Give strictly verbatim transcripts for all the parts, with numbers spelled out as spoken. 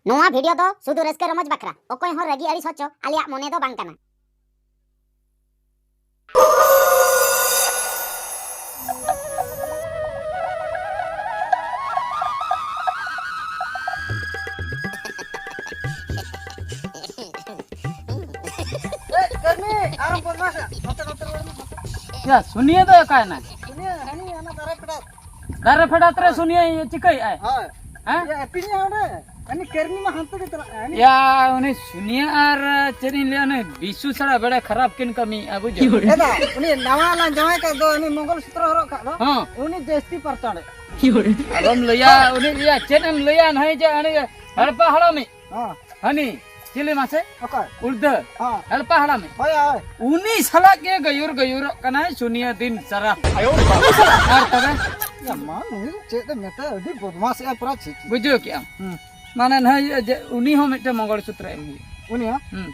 ᱱᱚᱣᱟ ᱵᱷᱤᱰᱤᱭᱳ ᱫᱚ ᱥᱩᱫᱷᱩ ᱨᱟᱹᱥᱠᱟᱹ ᱨᱚᱢᱚᱡᱽ ᱵᱟᱠᱷᱨᱟ, ᱚᱠᱚᱭ ᱦᱚᱸ ᱨᱟᱹᱜᱤ ᱟᱹᱲᱤᱥ ᱦᱚᱪᱚ ᱟᱞᱮᱭᱟᱜ ᱢᱚᱱᱮ ᱫᱚ ᱵᱟᱝ ᱠᱟᱱᱟ᱾ ᱭᱟ, ᱥᱩᱱᱤᱭᱟᱹ ᱫᱚ ᱚᱠᱟᱭᱮᱱᱟᱭ? ᱫᱟᱨᱮ ᱯᱷᱮᱰᱟᱛ ᱨᱮ ᱥᱩᱱᱤᱭᱟᱹ ᱪᱤᱠᱟᱹᱭᱮᱫᱼᱟᱭ? ᱦᱳᱭ᱾ ᱦᱮᱸ? ᱤᱭᱟᱹ, ᱟᱹᱛᱤᱧᱟ ᱚᱸᱰᱮ᱾ ᱩᱱᱤ ᱠᱮᱨᱱᱤ ᱢᱟ ᱦᱟᱱᱛᱮ ᱜᱮ ᱪᱟᱞᱟᱜ ᱠᱟᱱᱟ᱾ ᱩᱱᱤ ᱭᱟ, ᱩᱱᱤ ᱥᱩᱱᱤᱭᱟᱹ ᱟᱨ, ᱪᱮᱫ ᱤᱧ ᱞᱟᱹᱭᱟ, ᱩᱱᱤ ᱵᱤᱥᱩ ᱥᱟᱲᱟ ᱵᱮᱲᱟ ᱠᱷᱟᱨᱟᱯ ᱠᱤᱱ ᱠᱟᱹᱢᱤᱭᱮᱫᱼᱟ, ᱵᱩᱡᱷᱟᱹᱣ? ᱮᱫᱟ, ᱩᱱᱤ ᱱᱟᱣᱟ ᱞᱟᱝ ᱡᱟᱶᱟᱭ ᱠᱟᱜ ᱫᱚ, ᱩᱱᱤ ᱢᱚᱝᱜᱚᱞ ᱥᱩᱛᱨᱚ ᱦᱚᱨᱚᱜ ᱠᱟᱜ ᱫᱚ, ᱦᱚᱸ᱾ ᱩᱱᱤ ᱡᱟᱹᱥᱛᱤ ᱯᱟᱨᱪᱟᱲᱮ᱾ ᱟᱫᱚᱢ ᱞᱟᱹᱭᱟ, ᱩᱱᱤ ᱤᱭᱟᱹ, ᱪᱮᱫ ᱮᱢ ᱞᱟᱹᱭᱟ, ᱱᱟᱹᱭ ᱡᱮ ᱩᱱᱤ ᱦᱟᱲᱯᱟ ᱦᱟᱲᱟᱢᱤᱡ᱾ ᱦᱚᱸ᱾ ᱦᱟᱹᱱᱤ, ᱪᱤᱞᱤ ᱢᱟᱥᱮ? ᱚᱠᱚᱭ? ᱩᱞᱫᱟᱹ᱾ ᱦᱚᱸ᱾ ᱦᱮᱞᱯᱟ ᱦᱟᱲᱟᱢᱤᱡ᱾ ᱦᱳᱭ, ᱦᱳᱭ᱾ ᱩᱱᱤ ᱥᱟᱞᱟᱜ ᱜᱮ ᱜᱟᱹᱭᱩᱨ ᱜᱟᱹᱭᱩᱨᱚᱜ ᱠᱟᱱᱟᱭ ᱥᱩᱱᱤᱭᱟᱹ ᱫᱤᱱ ᱥᱟᱨᱟ᱾ ᱟᱨ ᱛᱚᱵᱮ? ᱭᱟ, ᱢᱟ, ᱱᱩᱭ ᱪᱮᱫ ᱮ ᱢᱮᱛᱟᱭᱟ, ᱟᱹᱰᱤ ᱵᱚᱫᱢᱟᱥ ᱮ ᱯᱩᱨᱟ ᱪᱮᱫ᱾ ᱵᱩᱡᱷᱟᱹᱣ ᱠᱮᱜᱼᱟᱢ? ᱦᱩᱸ᱾ ᱢᱟᱱᱮ ᱱᱟᱹᱭ ᱡᱮ ᱩᱱᱤ ᱦᱚᱸ ᱢᱤᱫᱴᱮᱱ ᱢᱚᱝᱜᱚᱞ ᱥᱩᱛᱨᱚ ᱮᱢ ᱦᱩᱭᱩᱜᱼᱟ᱾ ᱩᱱᱤ ᱦᱚᱸ? ᱦᱩᱸ᱾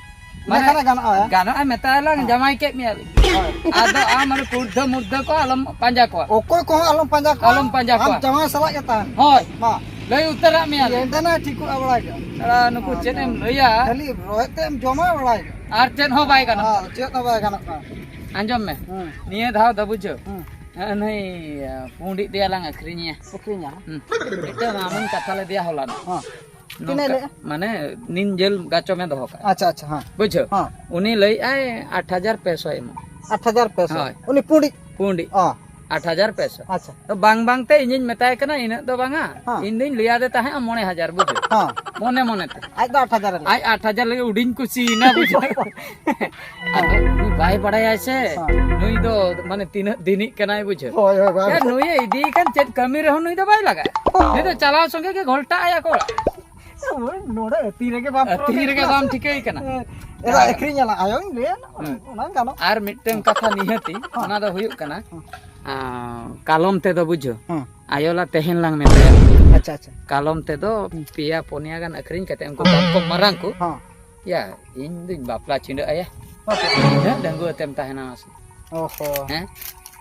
ᱤᱱᱟᱹ ᱢᱟᱱᱮ ᱠᱷᱟᱱ ᱜᱟᱱᱚᱜᱼᱟ, ᱭᱟ? ᱜᱟᱱᱚᱜᱼᱟ, ᱢᱮᱛᱟᱭᱟᱞᱟᱝ, ᱦᱮᱸ᱾ ᱡᱟᱶᱟᱭ ᱠᱮᱫ ᱢᱮᱭᱟ ᱞᱤᱧ᱾ ᱦᱳᱭ᱾ ᱟᱫᱚ ᱟᱢ ᱚᱱᱮ ᱠᱩᱲᱫᱷᱟᱹ ᱢᱩᱨᱫᱷᱟᱹ ᱠᱚ ᱟᱞᱚᱢ ᱯᱟᱸᱡᱟ ᱠᱚᱣᱟ᱾ ᱚᱠᱚᱭ ᱠᱚᱦᱚᱸ ᱟᱞᱚᱢ ᱯᱟᱸᱡᱟ ᱠᱚᱣᱟ᱾ ᱟᱞᱚᱢ ᱯᱟᱸᱡᱟ ᱟᱢ ᱠᱚᱣᱟ᱾ ᱡᱟᱶᱟᱭ ᱥᱟᱞᱟᱜ ᱜᱮ ᱛᱟᱦᱮᱱ᱾ ᱦᱳᱭ᱾ ᱢᱟ᱾ ᱞᱟᱹᱭ ᱩᱛᱟᱹᱨᱟᱜ ᱢᱮᱭᱟ ᱞᱤᱧ᱾ ᱮᱱᱛᱮ ᱱᱟ ᱴᱷᱤᱠᱚᱜᱼᱟ ᱵᱟᱲᱟᱭ ᱠᱟᱜ᱾ ᱟᱨ ᱱᱩᱠᱩ ᱪᱮᱫ ᱮᱢ ᱞᱟᱹᱭᱟ? ᱠᱷᱟᱹᱞᱤ ᱨᱚᱦᱮᱫ ᱛᱮᱫ ᱮᱢ ᱡᱚᱢᱟ ᱵᱟᱲᱟᱭ ᱠᱟᱜ᱾ ᱟᱨ ᱪᱮᱫ ᱦᱚᱸ ᱵᱟᱭ ᱜᱟᱱᱚᱜᱼᱟ᱾ ᱟᱨ ᱪᱮᱫ ᱦᱚᱸ ᱵᱟᱭ ᱜᱟᱱᱚᱜ ᱠᱟᱱᱟ᱾ ᱟᱸᱡᱚᱢ ᱢᱮ᱾ ᱦᱩᱸ᱾ ᱱᱤᱭᱟᱹ ᱫᱷᱟᱣ ᱫᱚ ᱵᱩᱡᱷᱟᱹᱣ᱾ ᱦᱩᱸ᱾ ᱦᱮᱸ, ᱱᱩᱭ, ᱯᱩᱸᱰᱤᱡ ᱫᱮᱭᱟ ᱞᱟᱝ ᱟᱹᱠᱷᱨᱤᱧᱮᱭᱟ᱾ ᱟᱹᱠᱷᱨᱤᱧᱟ᱾ ᱦᱩᱸ᱾ ᱢᱤᱫᱴᱟᱝ ᱟᱢᱤᱧ ᱠᱟᱛᱷᱟ ᱞᱮᱫᱮᱭᱟ ᱦᱚᱞᱟᱱᱚᱜ᱾ ᱦᱚᱸ᱾ ᱛᱤᱱᱟᱹᱜ ᱱᱚᱝᱠᱟ, ᱞᱟᱹᱭᱮᱜᱼᱟ? ᱢᱟᱱᱮ ᱱᱤᱱ ᱡᱮᱞ ᱜᱟᱪᱚ ᱢᱮ ᱫᱚᱦᱚ ᱠᱟᱜᱼᱟ᱾ ᱟᱪᱪᱷᱟ, ᱟᱪᱪᱷᱟ, ᱦᱮᱸ᱾ ᱵᱩᱡᱷᱟᱹᱣ? ᱦᱮᱸ᱾ ᱩᱱᱤ ᱞᱟᱹᱭᱮᱜᱼᱟᱭ ᱟᱴ ᱦᱟᱡᱟᱨ ᱯᱮᱥᱚ ᱮᱢᱚᱜ᱾ ᱟᱴ ᱦᱟᱡᱟᱨ ᱯᱮᱥᱚ? ᱦᱳᱭ᱾ ᱩᱱᱤ ᱯᱩᱸᱰᱤᱡ? ᱯᱩᱸᱰᱤᱡ᱾ ᱚ᱾ ᱟᱴ ᱦᱟᱡᱟᱨ ᱯᱮᱥᱚ᱾ ᱟᱪᱪᱷᱟ᱾ ᱛᱚ ᱵᱟᱝ ᱵᱟᱝ ᱛᱮ ᱤᱧᱤᱧ ᱢᱮᱛᱟᱭ ᱠᱟᱱᱟ ᱤᱱᱟᱹᱜ ᱫᱚ ᱵᱟᱝᱟ᱾ ᱦᱮᱸ᱾ ᱤᱧ ᱫᱩᱧ ᱞᱟᱹᱭ ᱟᱫᱮ ᱛᱟᱦᱮᱸᱜᱼᱟ ᱢᱚᱬᱮ ᱦᱟᱡᱟᱨ, ᱵᱩᱡᱷᱟᱹᱣ? ᱦᱮᱸ᱾ ᱢᱚᱱᱮ ᱢᱚᱱᱮ ᱛᱮ᱾ ᱟᱡ ᱫᱚ ᱟᱴ ᱦᱟᱡᱟᱨ ᱮ ᱞᱟᱹᱭ᱾ ᱟᱡ ᱟᱴ ᱦᱟᱡᱟᱨ ᱞᱟᱹᱜᱤᱫ ᱩᱰᱤᱧ ᱠᱩᱥᱤᱭᱮᱱᱟ, ᱵᱩᱡᱷᱟᱹᱣ? ᱟᱫᱚ ᱱᱩᱭ ᱵᱟᱭ ᱵᱟᱲᱟᱭᱟᱭ ᱥᱮ, ᱦᱮᱸ᱾ ᱱᱩᱭ ᱫᱚ ᱢᱟᱱᱮ ᱛᱤᱱᱟᱹᱜ ᱫᱤᱱᱤᱡ ᱠᱟᱱᱟᱭ, ᱵᱩᱡᱷᱟᱹᱣ? ᱦᱳᱭ, ᱦᱳᱭ, ᱵᱟᱭ ᱭᱟ, ᱵᱟᱲᱟᱭᱟ᱾ ᱱᱩᱭᱮ ᱤᱫᱤᱭᱮ ᱠᱷᱟᱱ ᱪᱮᱫ ᱠᱟᱹᱢᱤ ᱨᱮᱦᱚᱸ ᱱᱩᱭ ᱫᱚ ᱵᱟᱭ ᱞᱟᱜᱟᱜᱼᱟ᱾ ᱦᱳᱭ᱾ ᱱᱩᱭ ᱫᱚ ᱪᱟᱞᱟᱣ ᱥᱚᱸᱜᱮ ᱜᱮ ᱜᱷᱚᱞᱴᱟᱜ ᱟᱭ ᱟᱠᱚ ᱚᱲᱟᱜ᱾ ᱱᱚᱰᱮ ᱟᱹᱛᱤᱧ ᱨᱮᱜᱮ ᱵᱟᱢ ᱟᱹᱛᱤᱧ ᱨᱮᱜᱮ ᱵᱟᱢ ᱴᱷᱤᱠᱟᱹᱭ ᱠᱟᱱᱟ᱾ ᱮ, ᱮᱨᱟ, ᱦᱮᱸ᱾ ᱟᱹᱠᱷᱨᱤᱧ ᱟᱞᱟᱝ ᱟᱭᱳᱧ ᱞᱟᱹᱭᱟ, ᱦᱮᱸ᱾ ᱚᱱᱟ ᱜᱟᱱᱚᱜ᱾ ᱟᱨ ᱢᱤᱫᱴᱟᱝ ᱠᱟᱛᱷᱟ ᱱᱤᱦᱟᱹᱛᱤ, ᱦᱮᱸ᱾ ᱚᱱᱟ ᱫᱚ ᱦᱩᱭᱩᱜ ᱠᱟᱱᱟ, ᱦᱮᱸ᱾ ᱟᱸ, ᱠᱟᱞᱚᱢ ᱛᱮᱫᱚ ᱵᱩᱡᱷᱟᱹᱣ, ᱦᱮᱸ᱾ ᱟᱭᱳ ᱞᱟ ᱛᱮᱦᱮᱧ ᱞᱟᱝ ᱢᱮᱛᱟᱭᱟ᱾ ᱟᱪᱪᱷᱟ, ᱟᱪᱪᱷᱟ᱾ ᱠᱟᱞᱚᱢ ᱛᱮᱫᱚ ᱦᱩᱸ᱾ ᱯᱮᱭᱟ ᱯᱩᱱᱭᱟ ᱜᱟᱱ ᱟᱹᱠᱷᱨᱤᱧ ᱠᱟᱛᱮ ᱩᱱᱠᱩ ᱦᱮᱸ᱾ ᱫᱟᱢ ᱠᱚ ᱢᱟᱨᱟᱝ ᱠᱚ, ᱦᱮᱸ᱾ ᱭᱟ, ᱤᱧ ᱫᱩᱧ ᱵᱟᱯᱞᱟ ᱪᱷᱤᱸᱰᱟᱹᱜ ᱟᱭᱟ᱾ ᱦᱮᱸ᱾ ᱛᱤᱱᱟᱹᱜ ᱰᱟᱺᱜᱩᱣᱟᱹ ᱛᱮᱢ ᱛᱟᱦᱮᱱᱟ ᱢᱟᱥᱮ? ᱚ ᱦᱚᱸ᱾ ᱦᱮᱸ?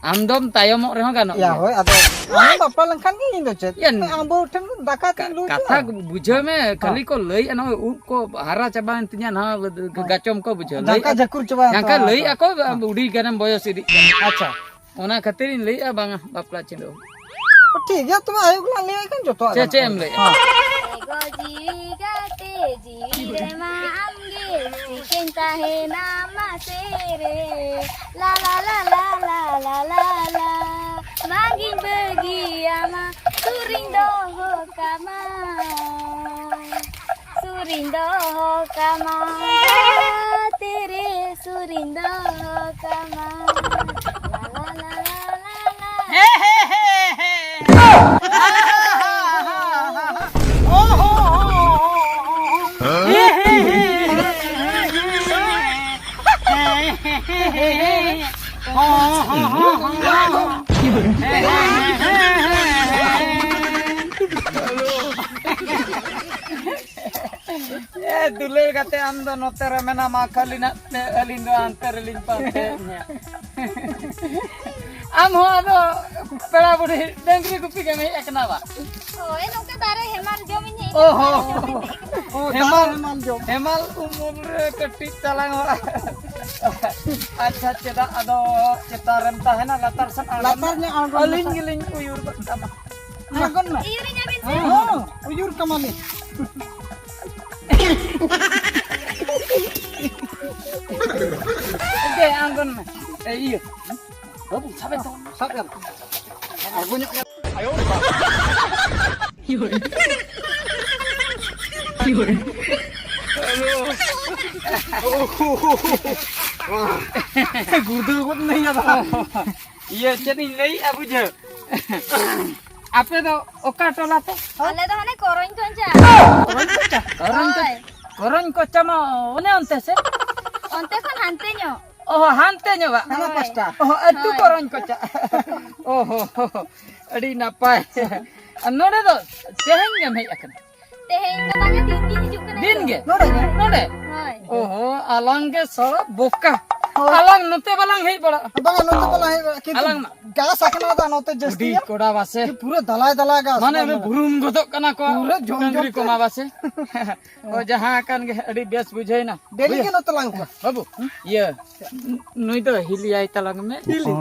ᱟᱢ ᱫᱚᱢ ᱛᱟᱭᱚᱢᱚᱜ ᱨᱮᱦᱚᱸ ᱜᱟᱱᱚᱜ ᱭᱟ, ᱜᱮᱭᱟ᱾ ᱦᱳᱭ, ᱟᱫᱚ ᱟᱢ ᱵᱟᱯᱞᱟ ᱞᱮᱱᱠᱷᱟᱱ ᱜᱮ ᱤᱧ ᱫᱚ ᱪᱮᱫ? ᱭᱟ, ᱟᱢ ᱵᱟᱹᱦᱩ ᱴᱷᱮᱱ ᱫᱟᱠᱟ ᱠᱟ-, ᱛᱤᱧ ᱞᱩ ᱠᱟᱛᱷᱟ ᱦᱚᱪᱚᱭᱟ᱾ ᱵᱩᱡᱷᱟᱹᱣ ᱢᱮ, ᱦᱮᱸ᱾ ᱠᱷᱟᱹᱞᱤ ᱠᱚ ᱞᱟᱹᱭᱮᱫᱼᱟ, ᱱᱚᱜᱼᱚᱭ ᱩᱵ ᱠᱚ ᱦᱟᱨᱟ ᱪᱟᱵᱟᱭᱮᱱ ᱛᱤᱧᱟ, ᱱᱟᱣᱟ ᱜᱟᱪᱚᱢ ᱠᱚ ᱵᱩᱡᱷᱟᱹᱣ᱾ ᱡᱟᱸᱠᱟ ᱞᱟᱹᱭᱮᱫᱼᱟ, ᱡᱷᱟᱹᱠᱩᱨ ᱪᱟᱵᱟᱭᱮᱱ ᱡᱟᱸᱠᱟ ᱛᱟᱢᱟ᱾ ᱞᱟᱹᱭᱮᱫᱼᱟ ᱠᱚ, ᱦᱮᱸ᱾ ᱟᱹᱰᱤ ᱜᱟᱱᱮᱢ ᱵᱚᱭᱚᱥ ᱤᱫᱤᱜ ᱠᱟᱱᱟ᱾ ᱟᱪᱪᱷᱟ᱾ ᱚᱱᱟ ᱠᱷᱟᱹᱛᱤᱨ ᱤᱧ ᱞᱟᱹᱭᱮᱫᱼᱟ, ᱵᱟᱝᱟ, ᱵᱟᱯᱞᱟ ᱪᱤᱱᱦᱟᱹᱣ᱾ ᱴᱷᱤᱠ ᱜᱮᱭᱟ, ᱛᱚᱵᱮ ᱟᱭᱳ ᱜᱮᱞᱟᱝ ᱞᱟᱹᱭᱟᱭ ᱠᱷᱟᱱ ᱡᱚᱛᱚᱣᱟᱜ ᱪᱮᱫ, ᱜᱟᱱᱚᱜᱼᱟ᱾ ᱪᱮᱫ ᱮᱢ ᱞᱟᱹᱭᱮᱫᱼᱟ? ᱦᱮᱸ᱾ ᱮ ᱜᱚ ᱡᱤᱣᱤ ᱜᱟᱛᱮ ᱡᱤᱣᱤ ᱨᱮᱢᱟ ᱟᱢᱜᱮ ᱛᱤᱠᱤᱱ ᱛᱟᱦᱮᱱᱟ ᱢᱟᱥᱮ ᱨᱮ᱾ ᱞᱟ ᱞᱟ ᱞᱟ ᱞᱟ ᱞᱟ ᱞᱟ ᱞᱟ ᱞᱟ᱾ ᱵᱟᱝᱤᱧ ᱵᱟᱹᱜᱤᱭᱟᱢᱟ, ᱥᱩᱨᱤᱧ ᱫᱚᱦᱚ ᱠᱟᱢᱟ᱾ ᱥᱩᱨᱤᱧ ᱫᱚᱦᱚ ᱠᱟᱢᱟ, ᱜᱟᱛᱮ ᱨᱮ ᱥᱩᱨᱤᱧ ᱫᱚᱦᱚ ᱠᱟᱢᱟ᱾ ᱞᱟ, ᱞᱟ, ᱞᱟ, ᱞᱟ, ᱞᱟ, ᱞᱟ᱾ ᱦᱮᱸ, ᱦᱮᱸ, ᱦᱮᱸ, ᱦᱮᱸ᱾ ᱚ, ᱦᱚ, ᱦᱚ, ᱦᱚ, ᱦᱚ, ᱦᱚ᱾ ᱦᱮᱸ, ᱦᱮᱸ, ᱦᱮᱸ, ᱦᱮᱸ, ᱦᱮᱸ᱾ ᱦᱚᱸ, ᱦᱚᱸ, ᱦᱚᱸ, ᱦᱚᱸ, ᱦᱚᱸ᱾ ᱦᱮᱸ, ᱦᱮᱸ, ᱦᱮᱸ, ᱦᱮᱸ, ᱦᱮᱸ᱾ ᱮ, ᱫᱩᱞᱟᱹᱲ ᱜᱟᱛᱮ, ᱟᱢ ᱫᱚ ᱱᱚᱛᱮ ᱨᱮ ᱢᱮᱱᱟᱢᱟ, ᱠᱷᱟᱹᱞᱤ ᱱᱟᱜ ᱛᱮ ᱟᱹᱞᱤᱧ ᱫᱚ ᱦᱟᱱᱛᱮ ᱨᱮᱞᱤᱧ ᱯᱟᱱᱛᱮᱭᱮᱫ ᱢᱮᱭᱟ᱾ ᱟᱢ ᱦᱚᱸ ᱟᱫᱚ ᱯᱮᱲᱟ ᱵᱩᱰᱷᱤ ᱰᱟᱹᱝᱨᱤ ᱜᱩᱯᱤ ᱜᱮᱢ ᱦᱮᱡ ᱟᱠᱟᱱᱟ ᱵᱟ? ᱦᱳᱭ, ᱱᱚᱝᱠᱟ ᱫᱟᱨᱮ ᱦᱮᱢᱟᱞ ᱡᱚᱢᱤᱧ ᱦᱮᱡ ᱚ ᱟᱠᱟᱱᱟ, ᱦᱚᱸ᱾ ᱫᱟᱨᱮ ᱡᱚᱢᱤᱧ ᱦᱮᱡ ᱟᱠᱟᱱᱟ᱾ ᱚ, ᱦᱮᱢᱟᱞ, ᱫᱟᱨᱮ ᱦᱮᱢᱟᱞ ᱡᱚᱢ᱾ ᱦᱮᱢᱟᱞ ᱩᱢᱩᱞ ᱨᱮ ᱠᱟᱹᱴᱤᱡ ᱛᱟᱞᱟᱝ ᱚᱲᱟᱜ᱾ ᱟᱪᱪᱷᱟ, ᱪᱮᱫᱟᱜ ᱟᱫᱚ ᱪᱮᱛᱟᱱ ᱨᱮᱢ ᱛᱟᱦᱮᱱᱟ, ᱞᱟᱛᱟᱨ ᱥᱮᱫ ᱟᱬᱜᱚᱱ ᱞᱟᱛᱟᱨ ᱢᱮ᱾ ᱧᱚᱜ ᱟᱬᱜᱚᱱ ᱢᱮ᱾ ᱟᱹᱞᱤᱧ ᱜᱮᱞᱤᱧ ᱩᱭᱩᱨ ᱜᱚᱫ ᱠᱟᱢᱟ᱾ ᱟᱬᱜᱚᱱ ᱢᱮ᱾ ᱩᱭᱩᱨᱤᱧᱟ ᱵᱤᱱ ᱥᱮ? ᱦᱚᱸ, ᱩᱭᱩᱨ ᱠᱟᱢᱟᱞᱤᱧ᱾ ᱫᱮ, ᱟᱬᱜᱚᱱ ᱢᱮ᱾ ᱮ, ᱤᱭᱟᱹ᱾ ᱵᱟᱹᱵᱩ, ᱥᱟᱵᱮ ᱛᱟᱵᱚᱱ ᱢᱮ᱾ ᱥᱟᱵ ᱠᱟᱢ᱾ ᱟᱬᱜᱚ ᱧᱚᱜ ᱠᱟᱱᱟ᱾ ᱜᱩᱨᱫᱟᱹ ᱜᱚᱫ ᱱᱟᱹᱧ ᱟᱫᱚ᱾ ᱤᱭᱟᱹ, ᱪᱮᱫ ᱤᱧ ᱞᱟᱹᱭᱮᱜᱼᱟ ᱵᱩᱡᱷᱟᱹᱣ? ᱟᱯᱮ ᱫᱚ ᱚᱠᱟ ᱴᱚᱞᱟ ᱯᱮ? ᱟᱞᱮ ᱫᱚ ᱦᱟᱱᱮ ᱠᱚᱨᱚᱧ ᱠᱚᱧᱪᱟ᱾ ᱠᱚᱨᱚᱧ ᱠᱚᱪᱟ? ᱠᱚᱨᱚᱧ ᱠᱚ-, ᱦᱳᱭ᱾ ᱠᱚᱨᱚᱧ ᱠᱚᱪᱟ ᱢᱟ ᱚᱱᱮ ᱚᱱᱛᱮ ᱥᱮ? ᱚᱱᱛᱮ ᱠᱷᱚᱱ ᱦᱟᱱᱛᱮ ᱧᱚᱜ᱾ ᱚ, ᱦᱟᱱᱛᱮ ᱧᱚᱜᱟᱜ? ᱦᱟᱱᱟ ᱦᱳᱭ᱾ ᱯᱟᱥᱴᱟ᱾ ᱚ, ᱟᱹᱛᱩ ᱦᱳᱭ᱾ ᱠᱚᱨᱚᱧ ᱠᱚᱪᱟ᱾ ᱚ, ᱦᱚ, ᱦᱚ, ᱦᱚ, ᱟᱹᱰᱤ ᱱᱟᱯᱟᱭ᱾ ᱟᱨ ᱱᱚᱰᱮ ᱫᱚ ᱛᱮᱦᱮᱧ ᱜᱮᱢ ᱦᱮᱡ ᱟᱠᱟᱱᱟ? ᱛᱮᱦᱮᱧ ᱫᱚ ᱵᱟᱝᱟ, ᱫᱤᱱ ᱜᱮ ᱦᱤᱡᱩᱜ ᱠᱟᱱᱟ ᱫᱤᱱ ᱛᱚ᱾ ᱜᱮ? ᱱᱚᱰᱮ ᱜᱮ? ᱱᱚᱰᱮ? ᱦᱳᱭ᱾ ᱚ ᱦᱚ, ᱟᱞᱟᱝ ᱜᱮ ᱥᱟᱞᱟ ᱵᱚᱠᱟ᱾ ᱦᱳᱭ᱾ ᱟᱞᱟᱝ ᱱᱚᱛᱮ ᱵᱟᱞᱟᱝ ᱦᱮᱡ ᱵᱟᱲᱟᱜᱼᱟ᱾ ᱵᱟᱝᱟ, ᱱᱚᱛᱮ ᱵᱟᱞᱟᱝ ᱦᱮᱡ ᱵᱟᱲᱟᱜᱼᱟ, ᱠᱤᱱᱛᱩ ᱟᱞᱟᱝ ᱢᱟ ᱜᱷᱟᱥ ᱟᱠᱟᱱᱟ ᱫᱟ ᱱᱚᱛᱮ ᱡᱟᱹᱥᱛᱤ ᱟᱹᱰᱤ ᱜᱮ᱾ ᱠᱚᱰᱟ ᱵᱟᱥᱮ᱾ ᱯᱩᱨᱟᱹ ᱫᱟᱞᱟᱭ ᱫᱟᱞᱟᱭ ᱜᱷᱟᱥ ᱢᱟᱱᱮ ᱟᱠᱟᱱᱟ᱾ ᱵᱩᱨᱩᱢ ᱜᱚᱫᱚᱜ ᱠᱟᱱᱟ ᱠᱚ᱾ ᱯᱩᱨᱟᱹ ᱡᱚᱢ ᱰᱟᱹᱝᱨᱤ ᱡᱚᱢ ᱠᱚᱢᱟ ᱛᱮ᱾ ᱵᱟᱥᱮ᱾ ᱚ, ᱡᱟᱦᱟᱸ ᱟᱠᱟᱱ ᱜᱮ ᱟᱹᱰᱤ ᱵᱮᱥ ᱵᱩᱡᱷᱟᱹᱣᱮᱱᱟ᱾ ᱰᱮᱞᱤ ᱜᱮ ᱱᱚᱛᱮ ᱞᱟᱝ ᱦᱤᱡᱩᱜᱼᱟ᱾ ᱵᱟᱹᱵᱩ, ᱤᱭᱟᱹ, ᱱᱩᱭ ᱫᱚ ᱦᱤᱞᱤᱭᱟᱭ ᱛᱟᱞᱟᱝ ᱢᱮ᱾ ᱦᱤᱞᱤ᱾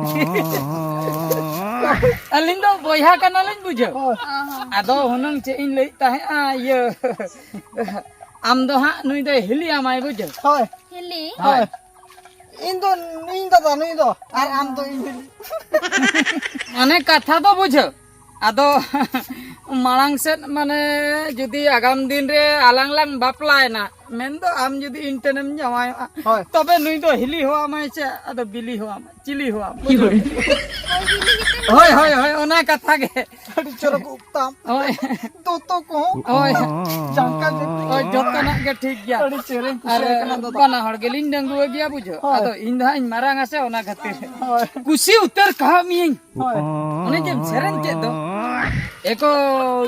ᱟᱹᱞᱤᱧ ᱫᱚ ᱵᱚᱭᱦᱟ ᱠᱟᱱᱟᱞᱤᱧ ᱵᱩᱡᱷᱟᱹᱣ᱾ ᱦᱳᱭ᱾ ᱟᱫᱚ ᱦᱩᱱᱟᱹᱝ ᱪᱮᱫ ᱤᱧ ᱞᱟᱹᱭᱮᱫ ᱛᱟᱦᱮᱸᱫᱼᱟ, ᱤᱭᱟᱹ, ᱟᱢ ᱫᱚ ᱦᱟᱸᱜ ᱱᱩᱭ ᱫᱚᱭ ᱦᱤᱞᱤᱭᱟᱢᱟᱭ ᱵᱩᱡᱷᱟᱹᱣ᱾ ᱦᱳᱭ᱾ ᱦᱤᱞᱤ? ᱦᱳᱭ᱾ ᱦᱳᱭ᱾ ᱤᱧ ᱫᱚ, ᱤᱧ ᱫᱟᱫᱟ ᱱᱩᱭ ᱫᱚ, ᱟᱨ ᱟᱢ ᱫᱚ ᱤᱧ ᱦᱤᱞᱤ᱾ ᱢᱟᱱᱮ ᱠᱟᱛᱷᱟ ᱫᱚ ᱵᱩᱡᱷᱟᱹᱣ᱾ ᱟᱫᱚ ᱢᱟᱲᱟᱝ ᱥᱮᱫ ᱢᱟᱱᱮ ᱡᱩᱫᱤ ᱟᱜᱟᱢ ᱫᱤᱱ ᱨᱮ ᱟᱞᱟᱝ ᱞᱟᱝ ᱵᱟᱯᱞᱟᱭᱮᱱᱟ, ᱢᱮᱱᱫᱚ ᱟᱢ ᱡᱩᱫᱤ ᱤᱧ ᱴᱷᱮᱱᱮᱢ ᱡᱟᱶᱟᱭᱚᱜᱼᱟ, ᱦᱳᱭ᱾ ᱛᱚᱵᱮ ᱱᱩᱭ ᱫᱚ ᱦᱤᱞᱤ ᱦᱚᱸ ᱟᱢᱟᱭ ᱥᱮ ᱟᱫᱚ ᱵᱤᱞᱤ ᱦᱚᱸ ᱟᱢᱟᱭ, ᱪᱤᱞᱤ ᱦᱚᱸ ᱟᱢ᱾ ᱦᱳᱭ, ᱦᱳᱭ, ᱦᱳᱭ, ᱚᱱᱟ ᱠᱟᱛᱷᱟ ᱜᱮ᱾ ᱟᱹᱰᱤ ᱪᱚᱨᱚᱠ ᱩᱵ ᱛᱟᱢ᱾ ᱦᱳᱭ᱾ ᱫᱚᱛᱚ ᱠᱚᱦᱚᱸ᱾ ᱦᱳᱭ᱾ ᱡᱟᱝᱠᱟ ᱡᱩᱛ᱾ ᱦᱳᱭ, ᱡᱚᱛᱚᱱᱟᱜ ᱜᱮ ᱴᱷᱤᱠ ᱜᱮᱭᱟ᱾ ᱟᱹᱰᱤ ᱪᱮᱦᱨᱟᱧ ᱟᱨ ᱠᱩᱥᱤᱭᱟᱭ ᱠᱟᱱᱟ ᱫᱟᱫᱟ᱾ ᱵᱟᱱᱟ ᱦᱚᱲ ᱜᱮᱞᱤᱧ ᱰᱟᱺᱜᱩᱣᱟᱹ ᱜᱮᱭᱟ ᱵᱩᱡᱷᱟᱹᱣ᱾ ᱦᱳᱭ᱾ ᱟᱫᱚ ᱤᱧ ᱫᱚ ᱦᱟᱸᱜ ᱤᱧ ᱢᱟᱨᱟᱝ ᱟᱥᱮ ᱚᱱᱟ ᱠᱷᱟᱹᱛᱤᱨ᱾ ᱦᱳᱭ᱾ ᱠᱩᱥᱤ ᱩᱛᱟᱹᱨ ᱠᱟᱦᱟᱜ ᱢᱤᱭᱟᱹᱧ᱾ ᱦᱳᱭ᱾ ᱚᱱᱮ ᱡᱮᱢ ᱥᱮᱨᱮᱧ ᱪᱮᱫ ᱫᱚ, ᱮᱠᱚ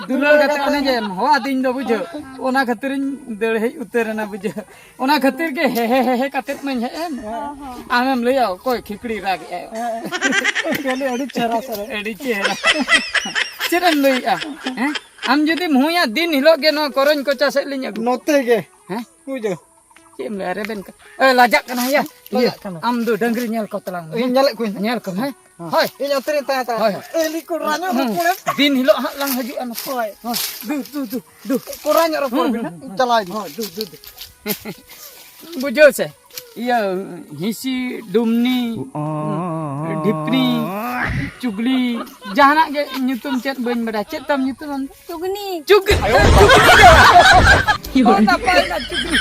ᱫᱩᱞᱟᱹᱲ ᱠᱟᱛᱮ ᱚᱱᱮ ᱡᱮᱢ ᱦᱚᱦᱚ ᱟᱹᱫᱤᱧ ᱫᱚ ᱵᱩᱡᱷᱟᱹᱣ, ᱚᱱᱟ ᱠᱷᱟᱹᱛᱤᱨᱤᱧ ᱫᱟᱹᱲ ᱦᱮᱡ ᱩᱛᱟᱹᱨ ᱮᱱᱟ ᱵᱩᱡᱷᱟᱹᱣ᱾ ᱚᱱᱟ ᱠᱷᱟᱹᱛᱤᱨ ᱜᱮ ᱦᱮ ᱦᱮ ᱦᱮ ᱦᱮ ᱠᱟᱛᱮᱫ ᱢᱟᱧ ᱦᱮᱡ ᱮᱱ᱾ ᱦᱚᱸ, ᱦᱚᱸ᱾ ᱟᱢᱮᱢ ᱞᱟᱹᱭᱟ ᱚᱠᱚᱭ ᱠᱷᱤᱠᱲᱤ ᱨᱟᱜ ᱮᱜᱼᱟᱭ? ᱦᱮᱸ᱾ ᱟᱹᱰᱤ ᱪᱮᱦᱨᱟ ᱥᱮᱨᱮᱧ᱾ ᱟᱹᱰᱤ ᱪᱮᱦᱨᱟ᱾ ᱪᱮᱫ ᱮᱢ ᱞᱟᱹᱭᱮᱜᱼᱟ? ᱦᱮᱸ? ᱟᱢ ᱡᱩᱫᱤᱢ ᱦᱩᱭᱟ ᱫᱤᱱ ᱦᱤᱞᱳᱜ ᱜᱮ ᱱᱚᱣᱟ ᱠᱚᱨᱚᱧ ᱠᱚᱪᱟ ᱥᱮᱫ ᱞᱤᱧ ᱟᱹᱜᱩ᱾ ᱱᱚᱛᱮ ᱜᱮ᱾ ᱦᱮᱸ? ᱵᱩᱡᱷᱟᱹᱣ᱾ ᱪᱮᱫ ᱮᱢ ᱞᱟᱹᱭᱟ ᱨᱮᱵᱮᱱ ᱠᱟ-, ᱮ, ᱞᱟᱡᱟᱜ ᱠᱟᱱᱟ ᱭᱟ᱾ ᱤᱭᱟᱹ, ᱞᱟᱡᱟᱜ ᱠᱟᱱᱟ᱾ ᱟᱢ ᱫᱚ ᱰᱟᱹᱝᱨᱤ ᱧᱮᱞ ᱠᱚ ᱛᱟᱞᱟᱝ ᱢᱮ, ᱤᱧ ᱦᱮᱸ? ᱧᱮᱞᱮᱫ ᱠᱚᱣᱟᱹᱧ᱾ ᱧᱮᱞ ᱠᱚᱢ, ᱦᱮᱸ? ᱦᱳᱭ᱾ ᱦᱳᱭ᱾ ᱤᱧ ᱚᱱᱛᱮ ᱨᱮᱧ ᱛᱟᱦᱮᱸ ᱦᱟᱛᱟᱲᱟ᱾ ᱦᱳᱭ, ᱦᱳᱭ᱾ ᱮ, ᱞᱤ ᱠᱚᱲᱟ ᱧᱚᱜ ᱦᱩᱸ᱾ ᱨᱚᱯᱚᱲᱮᱢ᱾ ᱦᱳᱭ᱾ ᱦᱳᱭ᱾ ᱫᱩ, ᱫᱩ, ᱫᱩ, ᱫᱩ᱾ ᱠᱚᱲᱟ ᱧᱚᱜ ᱨᱚᱯᱚᱲ ᱦᱩᱸ, ᱵᱤᱱ, ᱦᱩᱸ, ᱦᱮᱸ? ᱦᱩᱸ᱾ ᱪᱟᱞᱟᱣ ᱤᱫᱤ᱾ ᱦᱳᱭ, ᱫᱩ, ᱫᱩ, ᱫᱩ᱾ ᱵᱩᱡᱷᱟᱹᱣ ᱥᱮ? ᱤᱭᱟᱹ, ᱦᱤᱸᱥᱤ, ᱰᱩᱢᱱᱤ, ᱰᱷᱤᱯᱱᱤ, ᱪᱩᱜᱽᱞᱤ, ᱡᱟᱦᱟᱱᱟᱜ ᱜᱮ ᱧᱩᱛᱩᱢ ᱪᱮᱫ ᱵᱟᱹᱧ ᱵᱟᱰᱟᱭᱟ᱾ ᱪᱮᱫ ᱛᱟᱢ ᱧᱩᱛᱩᱢ ᱟᱢ ᱫᱚ? ᱪᱩᱜᱽᱱᱤ᱾ ᱪᱩᱜᱽᱱᱤ᱾ ᱪᱩᱜᱽᱱᱤ ᱫᱚ᱾ ᱚ, ᱱᱟᱯᱟᱭ ᱱᱟ ᱪᱩᱜᱽᱱᱤ᱾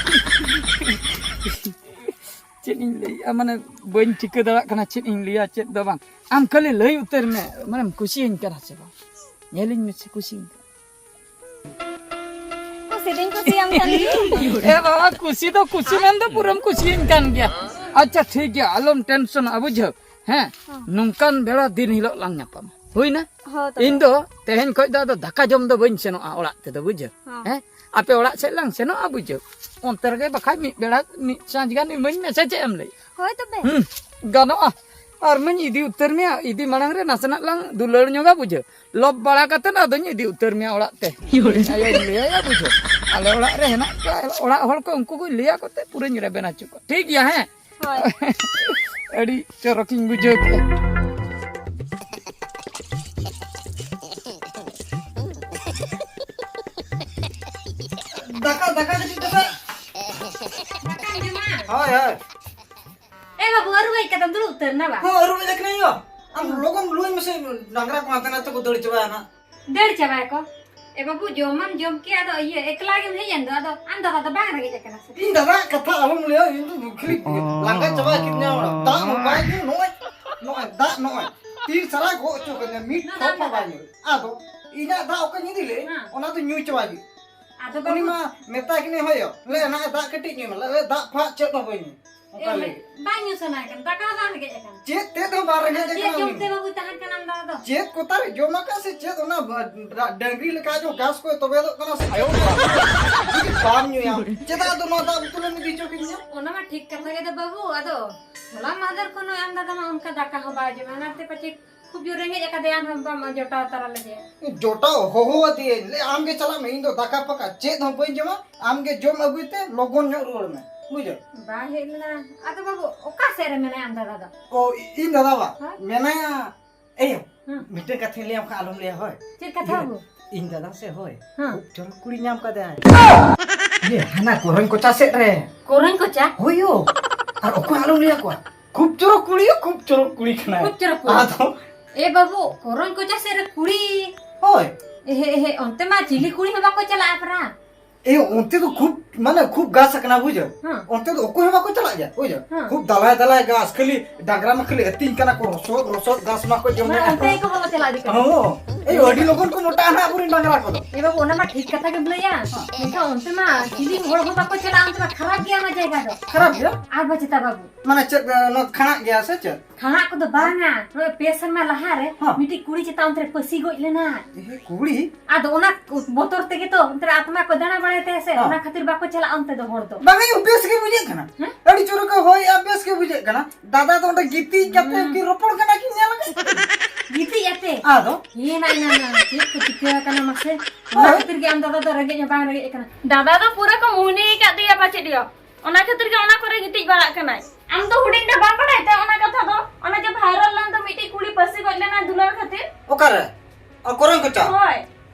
ᱪᱮᱫ ᱤᱧ ᱞᱟᱹᱭᱟ, ᱢᱟᱱᱮ ᱵᱟᱹᱧ ᱴᱷᱤᱠᱟᱹ ᱫᱟᱲᱮᱭᱟᱜ ᱠᱟᱱᱟ ᱪᱮᱫ ᱤᱧ ᱞᱟᱹᱭᱟ, ᱪᱮᱫ ᱫᱚ ᱵᱟᱝ᱾ ᱟᱢ ᱠᱷᱟᱹᱞᱤ ᱞᱟᱹᱭ ᱩᱛᱟᱹᱨ ᱢᱮ, ᱢᱟᱱᱮᱢ ᱠᱩᱥᱤᱭᱟᱹᱧ ᱠᱟᱱᱟ ᱥᱮ ᱵᱟᱝ? ᱧᱮᱞᱤᱧ ᱢᱮᱥᱮ, ᱠᱩᱥᱤᱭᱟᱹᱧ ᱠᱟᱱᱟ᱾ ᱠᱩᱥᱤ ᱫᱚᱧ ᱠᱩᱥᱤᱭᱟᱢ ᱠᱟᱱ ᱜᱮᱭᱟ᱾ ᱮ ᱵᱟᱵᱟ, ᱠᱩᱥᱤ ᱫᱚ ᱠᱩᱥᱤ ᱢᱮᱱ ᱫᱚ ᱯᱩᱨᱟᱹᱢ ᱠᱩᱥᱤᱭᱟᱹᱧ ᱠᱟᱱ ᱜᱮᱭᱟ᱾ ᱟᱪᱪᱷᱟ, ᱴᱷᱤᱠ ᱜᱮᱭᱟ, ᱟᱞᱚᱢ ᱴᱮᱱᱥᱚᱱᱚᱜᱼᱟ, ᱵᱩᱡᱷᱟᱹᱣ? ᱦᱮᱸ, ᱦᱚᱸ᱾ ᱱᱚᱝᱠᱟᱱ ᱵᱮᱲᱟ ᱫᱤᱱ ᱦᱤᱞᱳᱜ ᱞᱟᱝ ᱧᱟᱯᱟᱢᱟ᱾ ᱦᱩᱭᱱᱟ? ᱦᱚᱸ, ᱛᱚᱵᱮ᱾ ᱤᱧ ᱫᱚ ᱛᱮᱦᱮᱧ ᱠᱷᱚᱡ ᱫᱚ ᱟᱫᱚ ᱫᱟᱠᱟ ᱡᱚᱢ ᱫᱚ ᱵᱟᱹᱧ ᱥᱮᱱᱚᱜᱼᱟ ᱚᱲᱟᱜ ᱛᱮᱫᱚ, ᱵᱩᱡᱷᱟᱹᱣ? ᱦᱚᱸ᱾ ᱦᱮᱸ? ᱟᱯᱮ ᱚᱲᱟᱜ ᱥᱮᱫ ᱞᱟᱝ ᱥᱮᱱᱚᱜᱼᱟ, ᱵᱩᱡᱷᱟᱹᱣ? ᱚᱱᱛᱮ ᱨᱮᱜᱮ ᱵᱟᱠᱷᱟᱡ ᱢᱤᱫ ᱵᱮᱲᱟ, ᱢᱤᱫ ᱥᱟᱸᱡ ᱜᱟᱱ ᱤᱢᱟᱹᱧ ᱢᱮ, ᱥᱮ ᱪᱮᱫ ᱮᱢ ᱞᱟᱹᱭ? ᱦᱳᱭ, ᱛᱚᱵᱮ᱾ ᱦᱩᱸ, ᱜᱟᱱᱚᱜᱼᱟ᱾ ᱟᱨ ᱢᱟᱧ ᱤᱫᱤ ᱩᱛᱟᱹᱨ ᱢᱮᱭᱟ, ᱤᱫᱤ ᱢᱟᱲᱟᱝ ᱨᱮ ᱱᱟᱥᱮᱱᱟᱜ ᱞᱟᱝ ᱫᱩᱞᱟᱹᱲ ᱧᱚᱜᱟ, ᱵᱩᱡᱷᱟᱹᱣ? ᱞᱚᱵ ᱵᱟᱲᱟ ᱠᱟᱛᱮ ᱟᱫᱚᱧ ᱤᱫᱤ ᱩᱛᱟᱹᱨ ᱢᱮᱭᱟ ᱚᱲᱟᱜ ᱛᱮ᱾ ᱟᱭᱳᱧ ᱞᱟᱹᱭᱟᱭᱟ, ᱵᱩᱡᱷᱟᱹᱣ? ᱟᱞᱮ ᱚᱲᱟᱜ ᱨᱮ ᱦᱮᱱᱟᱜ ᱠᱚᱣᱟ ᱚᱲᱟᱜ ᱦᱚᱲ ᱠᱚ, ᱩᱱᱠᱩ ᱠᱚᱧ ᱞᱟᱹᱭᱟ ᱠᱚᱛᱮ ᱯᱩᱨᱟᱹᱧ ᱨᱮᱵᱮᱱ ᱦᱚᱪᱚ ᱠᱚᱣᱟ᱾ ᱴᱷᱤᱠ ᱜᱮᱭᱟ, ᱦᱮᱸ? ᱦᱳᱭ᱾ ᱟᱹᱰᱤ ᱪᱚᱨᱚᱠᱤᱧ ᱵᱩᱡᱷᱟᱹᱣ ᱠᱮᱫᱼᱟ᱾ ᱫᱟᱠᱟ, ᱫᱟᱠᱟ ᱠᱟᱹᱴᱤᱡ ᱫᱟᱠᱟ᱾ ᱫᱟᱠᱟᱢ ᱡᱚᱢᱟ? ᱦᱳᱭ, ᱦᱳᱭ᱾ ᱮ ᱵᱟᱹᱵᱩ, ᱟᱹᱨᱩᱵ ᱦᱮᱡ ᱠᱟᱛᱮᱢ ᱫᱩᱲᱩᱵ ᱩᱛᱟᱹᱨ ᱱᱟ ᱵᱟ? ᱦᱚᱸ, ᱟᱹᱨᱩᱵ ᱦᱮᱡ ᱟᱠᱟᱱᱟᱹᱧ ᱭᱚ᱾ ᱟᱢ ᱞᱚᱜᱚᱱ ᱞᱩᱭ ᱢᱮᱥᱮ, ᱰᱟᱝᱨᱟ ᱠᱚ ᱦᱟᱱᱛᱮ ᱱᱟᱛᱮ ᱠᱚ ᱫᱟᱹᱲ ᱪᱟᱵᱟᱭᱟ ᱱᱟᱜ᱾ ᱫᱟᱹᱲ ᱪᱟᱵᱟᱭᱟᱠᱚ? ᱮ ᱵᱟᱹᱵᱩ, ᱡᱚᱢ ᱢᱟᱢ ᱡᱚᱢ ᱠᱮᱫ, ᱟᱫᱚ ᱤᱭᱟᱹ ᱮᱠᱞᱟ ᱜᱮᱢ ᱦᱮᱡ ᱮᱱ ᱫᱚ, ᱟᱫᱚ ᱟᱢ ᱫᱟᱫᱟ ᱫᱚ ᱵᱟᱝ ᱨᱮᱸᱜᱮᱡ ᱟᱠᱟᱱᱟ ᱥᱮ? ᱤᱧ ᱫᱟᱫᱟ ᱠᱟᱛᱷᱟ ᱟᱞᱚᱢ ᱞᱟᱹᱭᱟ, ᱤᱧ ᱫᱚ ᱠᱷᱟᱹᱞᱤ ᱞᱟᱸᱜᱟ ᱪᱟᱵᱟ ᱠᱤᱫᱤᱧᱟ ᱚᱲᱟᱜ᱾ ᱫᱟᱜ ᱦᱚᱸ ᱵᱟᱭ ᱧᱩ, ᱱᱚᱜᱼᱚᱭ, ᱱᱚᱜᱼᱚᱭ ᱫᱟᱜ ᱱᱚᱜᱼᱚᱭ ᱛᱤ ᱥᱟᱨᱟ ᱜᱚᱜ ᱦᱚᱪᱚ ᱠᱟᱫᱤᱧᱟ, ᱢᱤᱫ ᱱᱚᱣᱟ ᱴᱷᱚᱯ ᱦᱚᱸ ᱫᱟᱜ ᱵᱟᱭ ᱧᱩ᱾ ᱟᱫᱚ ᱤᱧᱟᱹᱜ ᱫᱟᱜ ᱚᱠᱟᱧ ᱤᱫᱤ ᱞᱮᱫ, ᱦᱮᱸ᱾ ᱚᱱᱟ ᱫᱚ ᱧᱩ ᱪᱟᱵᱟ ᱠᱮᱫ᱾ ᱟᱫᱚ ᱩᱱᱤ ᱵᱟᱹᱵᱩ ᱢᱟ ᱢᱮᱛᱟᱭ ᱠᱟᱹᱱᱟᱹᱧ, ᱦᱚᱭᱚ, ᱞᱟᱹᱭ ᱱᱟᱜ ᱫᱟᱜ ᱠᱟᱹᱴᱤᱡ ᱧᱩᱭ ᱢᱮ, ᱞᱟᱹᱭ ᱫᱟᱜ ᱯᱷᱟᱜ ᱪᱮᱫ ᱦᱚᱸ ᱵᱟᱹᱧ ᱧᱩ᱾ ᱚᱱᱠᱟ ᱮ, ᱞᱟᱹᱜᱤᱫ᱾ ᱵᱟᱝ ᱧᱩ ᱥᱟᱱᱟᱭᱮ ᱠᱟᱱᱟ, ᱫᱟᱠᱟ ᱦᱚᱸ ᱵᱟᱝ ᱨᱮᱸᱜᱮᱡ ᱟᱠᱟᱱᱟ᱾ ᱪᱮᱫ ᱛᱮᱫ ᱦᱚᱸ ᱵᱟᱝ ᱨᱮᱸᱜᱮᱡ ᱪᱮᱫ ᱟᱠᱟᱱᱟ ᱡᱚᱢ ᱩᱱᱤ᱾ ᱛᱮ ᱵᱟᱹᱵᱩ ᱛᱟᱦᱮᱱ ᱠᱟᱱᱟᱢ ᱫᱟ ᱟᱫᱚ? ᱪᱮᱫ ᱠᱚᱛᱟᱨ ᱡᱚᱢ ᱟᱠᱟᱫ ᱥᱮ ᱪᱮᱫ, ᱚᱱᱟ ᱵᱟ-, ᱰᱟ-, ᱰᱟᱹᱝᱨᱤ ᱞᱮᱠᱟ ᱡᱚ ᱜᱷᱟᱥ ᱠᱚᱭ ᱛᱚᱵᱮᱫᱚᱜ ᱠᱟᱱᱟ ᱥᱮ ᱪᱮᱫ? ᱡᱩᱫᱤ ᱵᱟᱢ ᱧᱩᱭᱟ, ᱪᱮᱫᱟᱜ ᱟᱫᱚ ᱱᱚᱣᱟ ᱫᱟᱜ ᱵᱳᱛᱚᱞᱮᱢ ᱤᱫᱤ ᱦᱚᱪᱚ ᱠᱤᱫᱤᱧᱟ? ᱚᱱᱟ ᱢᱟ ᱴᱷᱤᱠ ᱠᱟᱛᱷᱟ ᱜᱮ ᱫᱚ ᱵᱟᱹᱵᱩ, ᱟᱫᱚ ᱦᱚᱞᱟ ᱢᱟᱦᱫᱮᱨ ᱠᱷᱚᱱ ᱱᱚᱜᱼᱚᱭ ᱟᱢ ᱫᱟᱫᱟ ᱢᱟ ᱚᱱᱠᱟ ᱫᱟᱠᱟ ᱦᱚᱸ ᱵᱟᱭ ᱡᱚᱢᱟ, ᱚᱱᱟᱛᱮ ᱯᱟᱪᱮ ᱠᱷᱩᱵ ᱡᱳᱨ ᱨᱮᱸᱜᱮᱡ ᱟᱠᱟᱫᱮᱭᱟ, ᱟᱢ ᱦᱚᱸ ᱵᱟᱢ ᱡᱚᱴᱟᱣ ᱛᱟᱨᱟ ᱞᱮᱫᱮᱭᱟ᱾ ᱡᱚᱴᱟᱣ ᱦᱚᱦᱚ ᱟᱫᱮᱭᱟᱹᱧ, ᱞᱟᱹᱭ, "ᱟᱢ ᱜᱮ ᱪᱟᱞᱟᱜ ᱢᱮ, ᱤᱧ ᱫᱚ ᱫᱟᱠᱟ ᱯᱷᱟᱠᱟ ᱪᱮᱫ ᱦᱚᱸ ᱵᱟᱹᱧ ᱡᱚᱢᱟ, ᱟᱢ ᱜᱮ ᱡᱚᱢ ᱟᱹᱜᱩᱭ ᱛᱮ, ᱞᱚᱜᱚᱱ ᱧᱚᱜ ᱨᱩᱣᱟᱹᱲ ᱢᱮ", ᱵᱩᱡᱷᱟᱹᱣ? ᱵᱟᱭ ᱦᱮᱡ ᱞᱮᱱᱟ᱾ ᱟᱫᱚ ᱵᱟᱹᱵᱩ, ᱚᱠᱟ ᱥᱮᱫ ᱨᱮ ᱢᱮᱱᱟᱭᱟ ᱟᱢ ᱫᱟᱫᱟ ᱫᱚ? ᱚ, ᱤ-, ᱤᱧ ᱫᱟᱫᱟ ᱵᱟ? ᱦᱮᱸ? ᱢᱮᱱᱟᱭᱟ, ᱮᱭ, ᱦᱮᱸ᱾ ᱢᱤᱫᱴᱮᱱ ᱠᱟᱛᱷᱟᱧ ᱞᱟᱹᱭᱟᱢ ᱠᱷᱟᱱ ᱟᱞᱚᱢ ᱞᱟᱹᱭᱟ, ᱦᱳᱭ? ᱪᱮᱫ ᱠᱟᱛᱷᱟ ᱤᱭᱟᱹ, ᱵᱟᱹᱵᱩ? ᱤᱧ ᱫᱟᱫᱟ ᱥᱮ, ᱦᱳᱭ, ᱦᱮᱸ᱾ ᱠᱷᱩᱵ ᱪᱚᱨᱚᱠ ᱠᱩᱲᱤ ᱧᱟᱢ ᱠᱟᱫᱟᱭ᱾ ᱤᱭᱟᱹ, ᱦᱟᱱᱟ ᱠᱚᱨᱚᱧ ᱠᱚᱪᱟ ᱥᱮᱫ ᱨᱮ᱾ ᱠᱚᱨᱚᱧ ᱠᱚᱪᱟ? ᱦᱳᱭ ᱭᱳ᱾ ᱟᱨ ᱚᱠᱚᱭ ᱟᱞᱚᱢ ᱞᱟᱹᱭ ᱟᱠᱚᱣᱟ, ᱠᱷᱩᱵ ᱪᱚᱨᱚᱠ ᱠᱩᱲᱤ, ᱠᱷᱩᱵ ᱪᱚᱨᱚᱠ ᱠᱩᱲᱤ ᱠᱟᱱᱟᱭ᱾ ᱠᱷᱩᱵ ᱪᱚᱨᱚᱠ ᱠᱩᱲᱤ᱾ ᱟᱫᱚ ᱮ ᱵᱟᱹᱵᱩ, ᱠᱚᱨᱚᱧ ᱠᱚᱪᱟ ᱥᱮᱫ ᱨᱮ ᱠᱩᱲᱤ? ᱦᱳᱭ᱾ ᱮᱦᱮ, ᱮᱦᱮ, ᱚᱱᱛᱮ ᱢᱟ ᱪᱤᱞᱤ ᱠᱩᱲᱤ ᱦᱚᱸ ᱵᱟᱠᱚ ᱪᱟᱞᱟᱜᱼᱟ ᱯᱟᱨᱟ᱾ ᱮ, ᱚᱱᱛᱮ ᱫᱚ ᱠᱷᱩᱵ, ᱢᱟᱱᱮ, ᱠᱷᱩᱵ ᱜᱷᱟᱥ ᱟᱠᱟᱱᱟ, ᱵᱩᱡᱷᱟᱹᱣ᱾ ᱦᱮᱸ᱾ ᱚᱱᱛᱮ ᱫᱚ ᱚᱠᱚᱭ ᱦᱚᱸ ᱵᱟᱠᱚ ᱪᱟᱞᱟᱜ ᱜᱮᱭᱟ, ᱵᱩᱡᱷᱟᱹᱣ᱾ ᱦᱮᱸ᱾ ᱠᱷᱩᱵ ᱫᱟᱞᱟᱭ ᱫᱟᱞᱟᱭ ᱜᱷᱟᱥ, ᱠᱷᱟᱹᱞᱤ ᱰᱟᱝᱨᱟ ᱢᱟ ᱠᱷᱟᱹᱞᱤ ᱟᱹᱛᱤᱧ ᱠᱟᱱᱟ ᱠᱚ, ᱨᱚᱥᱚᱫ, ᱨᱚᱥᱚᱫ ᱜᱷᱟᱥ ᱢᱟ ᱠᱚ ᱡᱚᱢ ᱢᱟᱱᱮ ᱮᱫ᱾ ᱚᱱᱛᱮ ᱜᱮᱠᱚ ᱵᱚᱞᱚ ᱪᱟᱞᱟᱜ ᱤᱫᱤᱜ ᱠᱟᱱᱟ᱾ ᱦᱚᱸ᱾ ᱮ, ᱟᱹᱰᱤ ᱞᱚᱜᱚᱱ ᱠᱚ ᱢᱚᱴᱟᱜᱼᱟ ᱱᱟᱦᱟᱜ ᱟᱵᱚᱨᱮᱱ ᱰᱟᱝᱨᱟ ᱠᱚᱫᱚ᱾ ᱮ ᱵᱟᱹᱵᱩ, ᱚᱱᱟ ᱢᱟ ᱴᱷᱤᱠ ᱠᱟᱛᱷᱟ ᱜᱮᱢ ᱞᱟᱹᱭᱟ᱾ ᱦᱮᱸ᱾ ᱢᱮᱱᱠᱷᱟᱱ ᱚᱱᱛᱮ ᱢᱟ ᱪᱤᱞᱤ ᱦᱚᱲ ᱦᱚᱸ ᱵᱟᱠᱚ ᱪᱟᱞᱟᱜᱼᱟ, ᱚᱱᱛᱮ ᱢᱟ ᱠᱷᱟᱨᱟᱯ ᱜᱮᱭᱟ ᱚᱱᱟ ᱡᱟᱭᱜᱟ ᱫᱚ᱾ ᱠᱷᱟᱨᱟᱯ ᱜᱮᱭᱟ? ᱟᱨ ᱵᱟᱪᱮᱛᱟ ᱵᱟᱹᱵᱩ᱾ ᱢᱟᱱᱮ ᱪᱮᱫ, ᱱᱚᱣᱟ ᱠᱷᱟᱲᱟᱜ ᱜᱮᱭᱟ ᱥᱮ ᱪᱮᱫ? ᱠᱷᱟᱲᱟᱜ ᱠᱚᱫᱚ ᱵᱟᱝᱟ, ᱱᱚᱜᱼᱚᱭ ᱯᱮ ᱥᱮᱨᱢᱟ ᱞᱟᱦᱟᱨᱮ ᱦᱚᱸ᱾ ᱢᱤᱫᱴᱤᱡ ᱠᱩᱲᱤ ᱪᱮᱛᱟᱱ ᱚᱱᱛᱮ ᱨᱮ ᱯᱟᱹᱥᱤ ᱜᱚᱡ ᱞᱮᱱᱟ᱾ ᱮ, ᱠᱩᱲᱤ? ᱟᱫᱚ ᱚᱱᱟ ᱵᱚᱛᱚᱨ ᱛᱮᱜᱮ ᱛᱚ ᱚᱱᱛᱮ ᱨᱮ ᱟᱛᱢᱟ ᱠᱚ ᱫᱟᱬᱟ ᱵᱟᱲᱟᱭ ᱛᱟᱭᱟ ᱥᱮ, ᱦᱚᱸ᱾ ᱚᱱᱟ ᱠᱷᱟᱹᱛᱤᱨ ᱵᱟᱠᱚ ᱪᱟᱞᱟᱜᱼᱟ ᱚᱱᱛᱮ ᱫᱚ ᱦᱚᱲ ᱫᱚ᱾ ᱵᱟᱝᱟ ᱭᱳ, ᱵᱮᱥ ᱜᱮ ᱵᱩᱡᱷᱟᱹᱜ ᱠᱟᱱᱟ᱾ ᱦᱮᱸ? ᱟᱹᱰᱤ ᱪᱚᱨᱚᱠ ᱮ ᱦᱚᱭᱮᱜᱼᱟ, ᱵᱮᱥ ᱜᱮ ᱵᱩᱡᱷᱟᱹᱜ ᱠᱟᱱᱟ᱾ ᱫᱟᱫᱟ ᱫᱚ ᱚᱸᱰᱮ ᱜᱤᱛᱤᱡ ᱠᱟᱛᱮ ᱦᱩᱸ᱾ ᱩᱱᱠᱤᱱ ᱨᱚᱯᱚᱲ ᱠᱟᱱᱟ ᱠᱤᱱ ᱧᱮᱞ ᱠᱟᱫᱟ? ᱜᱤᱛᱤᱡ ᱟᱛᱮ? ᱟᱫᱚ? ᱦᱮᱸ, ᱱᱟ, ᱱᱟ, ᱱᱟ, ᱪᱮᱫ ᱠᱚ ᱪᱤᱠᱟᱹ ᱟᱠᱟᱱᱟ ᱢᱟᱥᱮ? ᱚᱱᱟ ᱦᱳᱭ᱾ ᱠᱷᱟᱹᱛᱤᱨ ᱜᱮ ᱟᱢ ᱫᱟᱫᱟ ᱫᱚ ᱨᱮᱸᱜᱮᱡ ᱦᱚᱸ ᱵᱟᱝ ᱨᱮᱸᱜᱮᱡ ᱟᱠᱟᱱᱟ᱾ ᱫᱟᱫᱟ ᱫᱚ ᱯᱩᱨᱟᱹ ᱠᱚ ᱢᱩᱦᱱᱤ ᱟᱠᱟᱫ ᱫᱮᱭᱟ ᱯᱟᱪᱮᱫ ᱭᱳ᱾ ᱚᱱᱟ ᱠᱷᱟᱹᱛᱤᱨ ᱜᱮ ᱚᱱᱟ ᱠᱚᱨᱮ ᱜᱤᱛᱤᱡ ᱵᱟᱲᱟᱜ ᱠᱟᱱᱟᱭ᱾ ᱟᱢ ᱫᱚ ᱦᱩᱰᱤᱧ ᱨᱮ ᱵᱟᱢ ᱵᱟᱲᱟᱭ ᱛᱮ ᱚᱱᱟ ᱠᱟᱛᱷᱟ ᱫᱚ? ᱚᱱᱟ ᱡᱮ viral ᱞᱮᱱ ᱫᱚ ᱢᱤᱫᱴᱤᱡ ᱠᱩᱲᱤ ᱯᱟᱹᱥᱤ ᱜᱚᱡ ᱞᱮᱱᱟ ᱫᱩᱞᱟᱹᱲ ᱠᱷᱟᱹᱛᱤᱨ? ᱚᱠᱟᱨᱮ? ᱚ, ᱠᱚᱨᱚᱧ ᱠᱚᱪᱟ? ᱦᱳᱭ᱾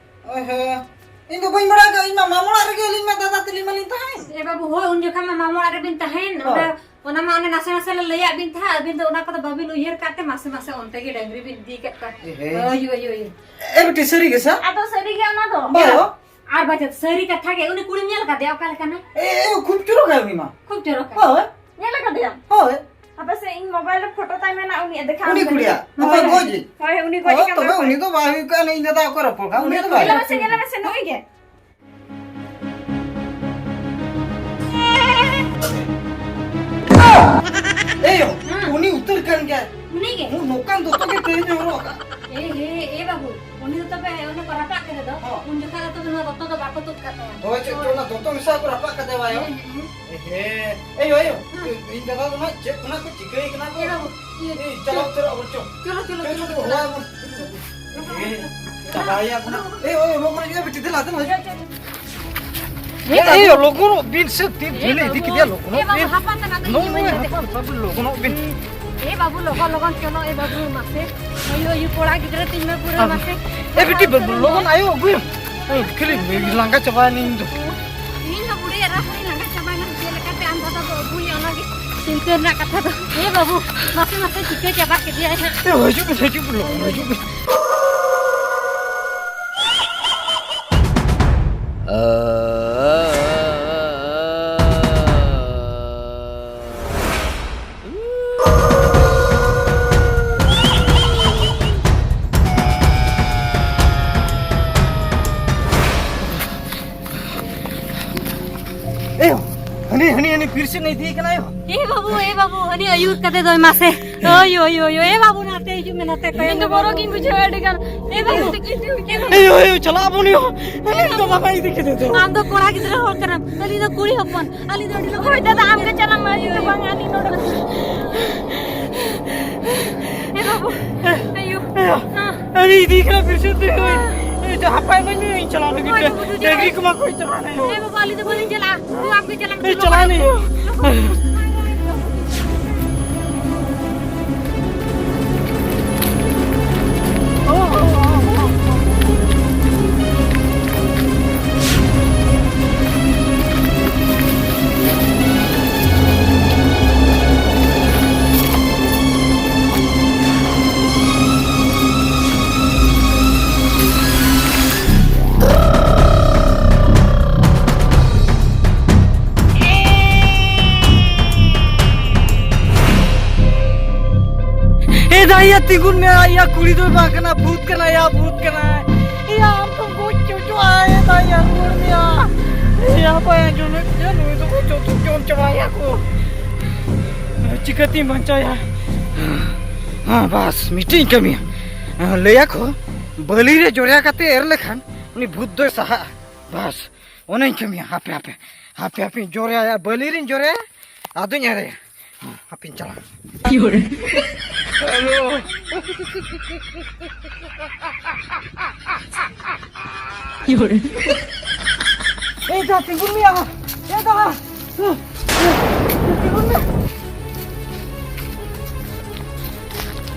ᱚᱦᱚ, ᱤᱧ ᱫᱚ ᱵᱟᱹᱧ ᱵᱟᱲᱟᱭ ᱠᱟᱜ, ᱤᱧ ᱢᱟ ᱢᱟᱢᱚ ᱚᱲᱟᱜ ᱨᱮᱜᱮ ᱟᱹᱞᱤᱧ ᱢᱟ ᱫᱟᱫᱟ ᱛᱟᱹᱞᱤᱧ ᱢᱟᱞᱤᱧ ᱛᱟᱦᱮᱸᱱ᱾ ᱮ ᱵᱟᱹᱵᱩ, ᱦᱳᱭ, ᱩᱱ ᱡᱚᱠᱷᱟ ᱢᱟ ᱢᱟᱢᱚ ᱚᱲᱟᱜ ᱨᱮᱵᱤᱱ ᱛᱟᱦᱮᱸᱱ, ᱦᱳᱭ᱾ ᱚᱸᱰᱮ ᱚᱱᱟ ᱢᱟ ᱚᱱᱮ ᱱᱟᱥᱮ ᱱᱟᱥᱮ ᱞᱮ ᱞᱟᱹᱭᱟᱫ ᱵᱤᱱ ᱛᱟᱦᱮᱸᱫ, ᱟᱹᱵᱤᱱ ᱫᱚ ᱚᱱᱟ ᱠᱚᱫᱚ ᱵᱟᱹᱵᱤᱱ ᱩᱭᱦᱟᱹᱨ ᱠᱟᱜ ᱛᱮ ᱢᱟᱥᱮ ᱢᱟᱥᱮ ᱚᱱᱛᱮ ᱜᱮ ᱰᱟᱹᱝᱨᱤ ᱵᱤᱱ ᱤᱫᱤ ᱠᱟᱜ ᱠᱚᱣᱟ᱾ ᱮᱦᱮ᱾ ᱦᱳᱭ, ᱦᱳᱭ, ᱦᱳᱭ᱾ ᱮ ᱵᱤᱴᱤ, ᱥᱟᱹᱨᱤ ᱜᱮ ᱥᱮ? ᱟᱫᱚ ᱥᱟᱹᱨᱤ ᱜᱮ ᱚᱱᱟ ᱫᱚ᱾ ᱵᱟᱭ ᱦᱳ᱾ ᱟᱨ ᱵᱟᱪᱮᱫ, ᱥᱟᱹᱨᱤ ᱠᱟᱛᱷᱟ ᱜᱮ, ᱩᱱᱤ ᱠᱩᱲᱤᱢ ᱧᱮᱞ ᱠᱟᱫᱮᱭᱟ? ᱚᱠᱟ ᱞᱮᱠᱟᱱᱟ? ᱮ, ᱮ, ᱠᱷᱩᱵ ᱪᱚᱨᱚᱠ ᱟᱭ ᱩᱱᱤ ᱢᱟ᱾ ᱠᱷᱩᱵ ᱪᱚᱨᱚᱠ ᱟᱭ᱾ ᱦᱳᱭ᱾ ᱧᱮᱞ ᱟᱠᱟᱫᱮᱭᱟᱢ? ᱦᱳᱭ᱾ ᱦᱟᱯᱮ ᱥᱮ, ᱤᱧ mobile ᱨᱮ photo ᱛᱟᱭ ᱢᱮᱱᱟᱜ, ᱩᱱᱤ ᱫᱮᱠᱷᱟᱣ ᱩᱱᱤ ᱟᱢ ᱠᱩᱲᱤᱭᱟᱜ? ᱠᱟᱹᱱᱟᱹᱧ᱾ ᱚᱠᱚᱭ ᱦᱳᱭ᱾ ᱜᱚᱡ ᱤᱡ? ᱦᱳᱭ, ᱩᱱᱤ ᱜᱚᱡ ᱦᱳᱭ, ᱟᱠᱟᱱ ᱛᱚᱵᱮ ᱛᱟᱠᱚ᱾ ᱩᱱᱤ ᱫᱚ ᱵᱟᱭ ᱦᱩᱭᱩᱜ ᱠᱟᱱᱟ, ᱤᱧ ᱫᱟᱫᱟ ᱚᱠᱚᱭ ᱨᱚᱯᱚᱲ ᱠᱟᱱᱟ? ᱩᱱᱤ ᱫᱚ ᱵᱟᱭ ᱧᱮᱞ ᱦᱩᱭᱩᱜ ᱢᱮᱥᱮ, ᱠᱟᱱᱟ᱾ ᱧᱮᱞ ᱢᱮᱥᱮ, ᱱᱩᱭ ᱜᱮ᱾ ᱮᱭ ᱭᱳ, ᱦᱮᱸ᱾ ᱩᱱᱤ ᱩᱛᱟᱹᱨ ᱠᱟᱱ ᱜᱮᱭᱟᱭ᱾ ᱩᱱᱤ ᱜᱮ? ᱱᱚ-, ᱱᱚᱝᱠᱟᱱ ᱫᱚᱛᱚ ᱜᱮ ᱛᱮᱦᱮᱧ ᱦᱚᱨᱚᱜ ᱟᱠᱟᱫ᱾ ᱮ ᱦᱮ, ᱮ ᱵᱟᱹᱵᱩ, ᱩᱱᱤ ᱫᱚ ᱛᱚᱵᱮ ᱚᱱᱮ ᱠᱚ ᱨᱟᱯᱟᱜ ᱠᱮᱫᱮ ᱫᱚ, ᱦᱚᱸ᱾ ᱩᱱ ᱡᱚᱠᱷᱟᱜ ᱫᱚ ᱛᱚᱵᱮ ᱱᱚᱣᱟ ᱫᱚᱛᱚ ᱫᱚ ᱵᱟᱠᱚ ᱛᱩᱫ ᱠᱟᱜ ᱛᱟᱭᱟ᱾ ᱦᱳᱭ, ᱪᱮᱫ ᱪᱚ ᱚᱱᱟ ᱫᱚᱛᱚ ᱢᱮᱥᱟ ᱠᱚ ᱨᱟᱯᱟᱜ ᱠᱟᱫᱮ ᱵᱟᱭ ᱦᱳᱭ᱾ ᱦᱮᱸ, ᱦᱮᱸ᱾ ᱮ ᱦᱮ, ᱮᱭ ᱭᱳ, ᱮᱭ ᱭᱳ, ᱦᱮᱸ᱾ ᱤᱧ ᱫᱟᱫᱟ ᱫᱚ ᱱᱟᱜ ᱪᱮᱫ ᱠᱷᱚᱱᱟᱜ ᱠᱚ ᱪᱤᱠᱟᱹᱭ ᱠᱟᱱᱟ ᱠᱚ? ᱮ ᱵᱟᱹᱵᱩ, ᱤᱭᱟᱹ, ᱮᱭ, ᱪᱟᱞᱟᱣ ᱩᱛᱟᱹᱨᱚᱜ ᱟᱵᱚᱱ, ᱪᱚ᱾ ᱪᱚᱞᱚ, ᱪᱚᱞᱚ, ᱪᱚ, ᱪᱚᱞᱚ, ᱪᱚ, ᱪᱚᱞᱚ᱾ ᱦᱚᱦᱚ ᱟᱵᱚᱱ᱾ ᱮ, ᱪᱟᱵᱟᱭᱟ ᱠᱚ ᱱᱟᱜ᱾ ᱮ, ᱳᱭ, ᱳᱭ, ᱵᱟᱹᱵᱩ, ᱤᱭᱟᱹ, ᱵᱤᱴᱤ, ᱫᱮᱞᱟ, ᱫᱮᱞᱟ᱾ ᱮ, ᱮ, ᱵᱟᱹᱵᱩ᱾ ᱞᱚᱜᱚᱱᱚᱜ ᱵᱤᱱ ᱥᱮ, ᱛᱤᱱ ᱮ, ᱡᱷᱟᱹᱞᱮ ᱤᱫᱤ ᱵᱟᱹᱵᱩ᱾ ᱠᱮᱫᱮᱭᱟ, ᱞᱚᱜᱚᱱᱚᱜ ᱮ, ᱵᱟᱹᱵᱩ, ᱵᱤᱱ᱾ ᱦᱟᱯᱟ ᱛᱟᱱᱟᱜ ᱫᱚ ᱤᱧ ᱱᱚᱜᱼᱚᱭ ᱢᱟᱹᱧ ᱦᱟᱯᱟ ᱵᱟᱹᱵᱩ, ᱞᱚᱜᱚᱱᱚᱜ ᱵᱤᱱ᱾ ᱮ, ᱵᱟᱹᱵᱩ, ᱞᱚᱜᱚᱱ, ᱞᱚᱜᱚᱱ ᱪᱚᱞᱚ, ᱮ, ᱵᱟᱹᱵᱩ, ᱢᱟᱥᱮ᱾ ᱳᱭ, ᱳᱭ, ᱠᱚᱲᱟ ᱜᱤᱫᱽᱨᱟᱹ ᱛᱤᱧ ᱢᱮ ᱯᱩᱨᱟᱹ, ᱟᱨ ᱢᱟᱥᱮ᱾ ᱮ, ᱵᱤᱴᱤ, ᱵᱟᱹᱵᱩ, ᱞᱚᱜᱚᱱ ᱟᱭᱳ ᱟᱹᱜᱩᱭᱮᱢ᱾ ᱦᱮᱸ, ᱠᱷᱟᱹᱞᱤ ᱞᱟᱸᱜᱟ ᱪᱟᱵᱟᱭᱮᱱᱟᱹᱧ ᱤᱧ ᱫᱚ᱾ ᱤᱧ ᱦᱚᱸ ᱵᱩᱰᱷᱤ ᱮᱨᱟ ᱦᱚᱸᱧ ᱞᱟᱸᱜᱟ ᱪᱟᱵᱟᱭᱮᱱᱟ, ᱪᱮᱫ ᱞᱮᱠᱟᱛᱮ ᱟᱢ ᱫᱟᱫᱟ ᱫᱚ ᱟᱹᱜᱩᱭᱟ, ᱚᱱᱟᱜᱮ ᱪᱤᱱᱛᱟᱹ ᱨᱮᱱᱟᱜ ᱠᱟᱛᱷᱟ ᱫᱚ᱾ ᱮ ᱵᱟᱹᱵᱩ, ᱢᱟᱥᱮ ᱢᱟᱥᱮ ᱪᱤᱠᱟᱹ ᱪᱟᱵᱟ ᱠᱮᱫᱮᱭᱟᱭ ᱦᱟᱸᱜ᱾ ᱮ, ᱦᱤᱡᱩᱜ ᱵᱤᱱ, ᱦᱤᱡᱩᱜ ᱵᱤᱱ, ᱞᱚᱜᱚᱱ ᱦᱤᱡᱩᱜ ᱵᱤᱱ᱾ ᱮ, ᱦᱟᱹᱱᱤ, ᱦᱟᱹᱱᱤ, ᱦᱟᱹᱱᱤ ᱯᱤᱨᱥᱤ ᱱᱤᱛᱤ ᱠᱟᱱᱟᱭ᱾ ᱮ ᱵᱟᱹᱵᱩ, ᱮ ᱵᱟᱹᱵᱩ, ᱦᱟᱹᱱᱤ ᱟᱹᱭᱩᱨ ᱠᱟᱛᱮ ᱫᱚᱭ ᱢᱟᱥᱮ᱾ ᱳᱭ, ᱳᱭ, ᱳᱭ, ᱳᱭ, ᱮ ᱵᱟᱹᱵᱩ, ᱱᱟᱛᱮ ᱦᱤᱡᱩᱜ ᱢᱮ, ᱱᱟᱛᱮ ᱠᱚᱭᱚᱜ ᱤᱧ ᱫᱚ ᱢᱮ᱾ ᱵᱚᱨᱚ ᱜᱤᱧ ᱵᱩᱡᱷᱟᱹᱣᱟ ᱟᱹᱰᱤ ᱜᱟᱱ᱾ ᱮ ᱵᱟᱹᱵᱩ, ᱮ ᱵᱟᱹᱵᱩ᱾ ᱮ, ᱳᱭ, ᱳᱭ, ᱪᱟᱞᱟᱜ ᱟᱵᱚᱱ ᱭᱳ᱾ ᱦᱟᱹᱱᱤ ᱫᱚ ᱵᱟᱵᱟ ᱤᱫᱤ ᱠᱮᱫᱮ ᱫᱚ᱾ ᱟᱢ ᱫᱚ ᱠᱚᱲᱟ ᱜᱤᱫᱽᱨᱟᱹ ᱦᱚᱲ ᱠᱟᱱᱟᱢ, ᱟᱹᱞᱤᱧ ᱫᱚ ᱠᱩᱲᱤ ᱦᱚᱯᱚᱱ, ᱟᱹᱞᱤᱧ ᱫᱚ ᱟᱹᱰᱤ ᱞᱚᱜᱚᱱ᱾ ᱦᱳᱭ ᱫᱟᱫᱟ, ᱟᱢ ᱜᱮ ᱪᱟᱞᱟᱜ ᱢᱮ, ᱟᱹᱞᱤᱧ ᱫᱚ ᱵᱟᱝ, ᱟᱹᱞᱤᱧ ᱱᱚᱰᱮ ᱠᱷᱚᱱ᱾ ᱮ ᱵᱟᱹᱵᱩ, ᱟᱭᱳ᱾ ᱮ, ᱦᱮᱸ᱾ ᱟᱹᱰᱤ ᱤᱫᱤ ᱠᱟᱱᱟ ᱯᱤᱨᱥᱤ ᱛᱮ᱾ ᱮ, ᱡᱟ ᱦᱟᱯᱟᱭ ᱢᱟᱹᱧ ᱢᱮ, ᱤᱧ ᱪᱟᱞᱟᱣ ᱞᱟᱹᱜᱤᱫ ᱦᱳᱭ, ᱛᱮ᱾ ᱵᱟᱹᱵᱩ, ᱫᱩ ᱰᱟᱹᱝᱨᱤ ᱡᱟᱭᱜᱟ᱾ ᱠᱚᱢᱟ ᱠᱚ ᱪᱟᱞᱟᱣ ᱮᱱᱟ᱾ ᱮ ᱵᱟᱹᱵᱩ, ᱟᱹᱞᱤᱧ ᱫᱚ ᱵᱟᱹᱞᱤᱧ ᱪᱟᱞᱟᱜᱼᱟ᱾ ᱫᱩ ᱟᱢ ᱜᱮ ᱪᱟᱞᱟᱜ ᱢᱮ, ᱮ, ᱪᱟᱞᱟᱣ ᱮᱱᱟ᱾ ᱞᱚᱜᱚᱱ᱾ ᱮ ᱫᱟᱭᱟ, ᱛᱤᱸᱜᱩᱱ ᱢᱮ, ᱟᱭᱟ ᱠᱩᱲᱤ ᱫᱚ ᱵᱟᱝ ᱠᱟᱱᱟ, ᱵᱷᱩᱛ ᱠᱟᱱᱟᱭ, ᱭᱟ ᱵᱷᱩᱛ ᱠᱟᱱᱟᱭ᱾ ᱮᱭᱟ, ᱟᱢ ᱫᱚᱢ ᱜᱚᱡ ᱦᱚᱪᱚᱜᱼᱟ, ᱮ ᱫᱟᱭᱟ, ᱨᱩᱣᱟᱹᱲ ᱢᱮᱭᱟ᱾ ᱮᱭᱟ, ᱵᱟᱭ ᱟᱸᱡᱚᱢᱮᱫ ᱛᱤᱧᱟ, ᱱᱩᱭ ᱫᱚᱠᱚ ᱡᱚᱛᱚ ᱡᱚᱢ ᱪᱟᱵᱟᱭᱟ ᱠᱚ᱾ ᱪᱤᱠᱟᱹᱛᱤᱧ ᱵᱟᱧᱪᱟᱣᱟ? ᱦᱮᱸ, ᱵᱟᱥ, ᱢᱤᱫᱴᱮᱡ ᱤᱧ ᱠᱟᱹᱢᱤᱭᱟ᱾ ᱞᱟᱹᱭᱟ ᱠᱚ, ᱵᱟᱹᱞᱤ ᱨᱮ ᱡᱚᱨᱭᱟ ᱠᱟᱛᱮ ᱮᱨ ᱞᱮᱠᱷᱟᱱ ᱩᱱᱤ ᱵᱷᱩᱛ ᱫᱚᱭ ᱥᱟᱦᱟᱜᱼᱟ᱾ ᱵᱟᱥ, ᱚᱱᱮᱧ ᱠᱟᱹᱢᱤᱭᱟ᱾ ᱦᱟᱯᱮ, ᱦᱟᱯᱮ, ᱦᱟᱯᱮ, ᱦᱟᱯᱮᱧ ᱡᱚᱨᱭᱟᱭᱟ, ᱵᱟᱹᱞᱤ ᱨᱤᱧ ᱡᱚᱨᱭᱟᱭᱟ, ᱟᱫᱚᱧ ᱮᱨᱮᱭᱟ᱾ ᱦᱟᱯᱮᱧ ᱪᱟᱞᱟᱜ᱾ ᱦᱮᱞᱳ᱾ ᱮᱭ ᱫᱟ, ᱛᱤᱸᱜᱩᱱ ᱢᱮ ᱟᱵᱟ᱾ ᱮᱭ ᱫᱟ, ᱛᱤᱸᱜᱩᱱ ᱢᱮ᱾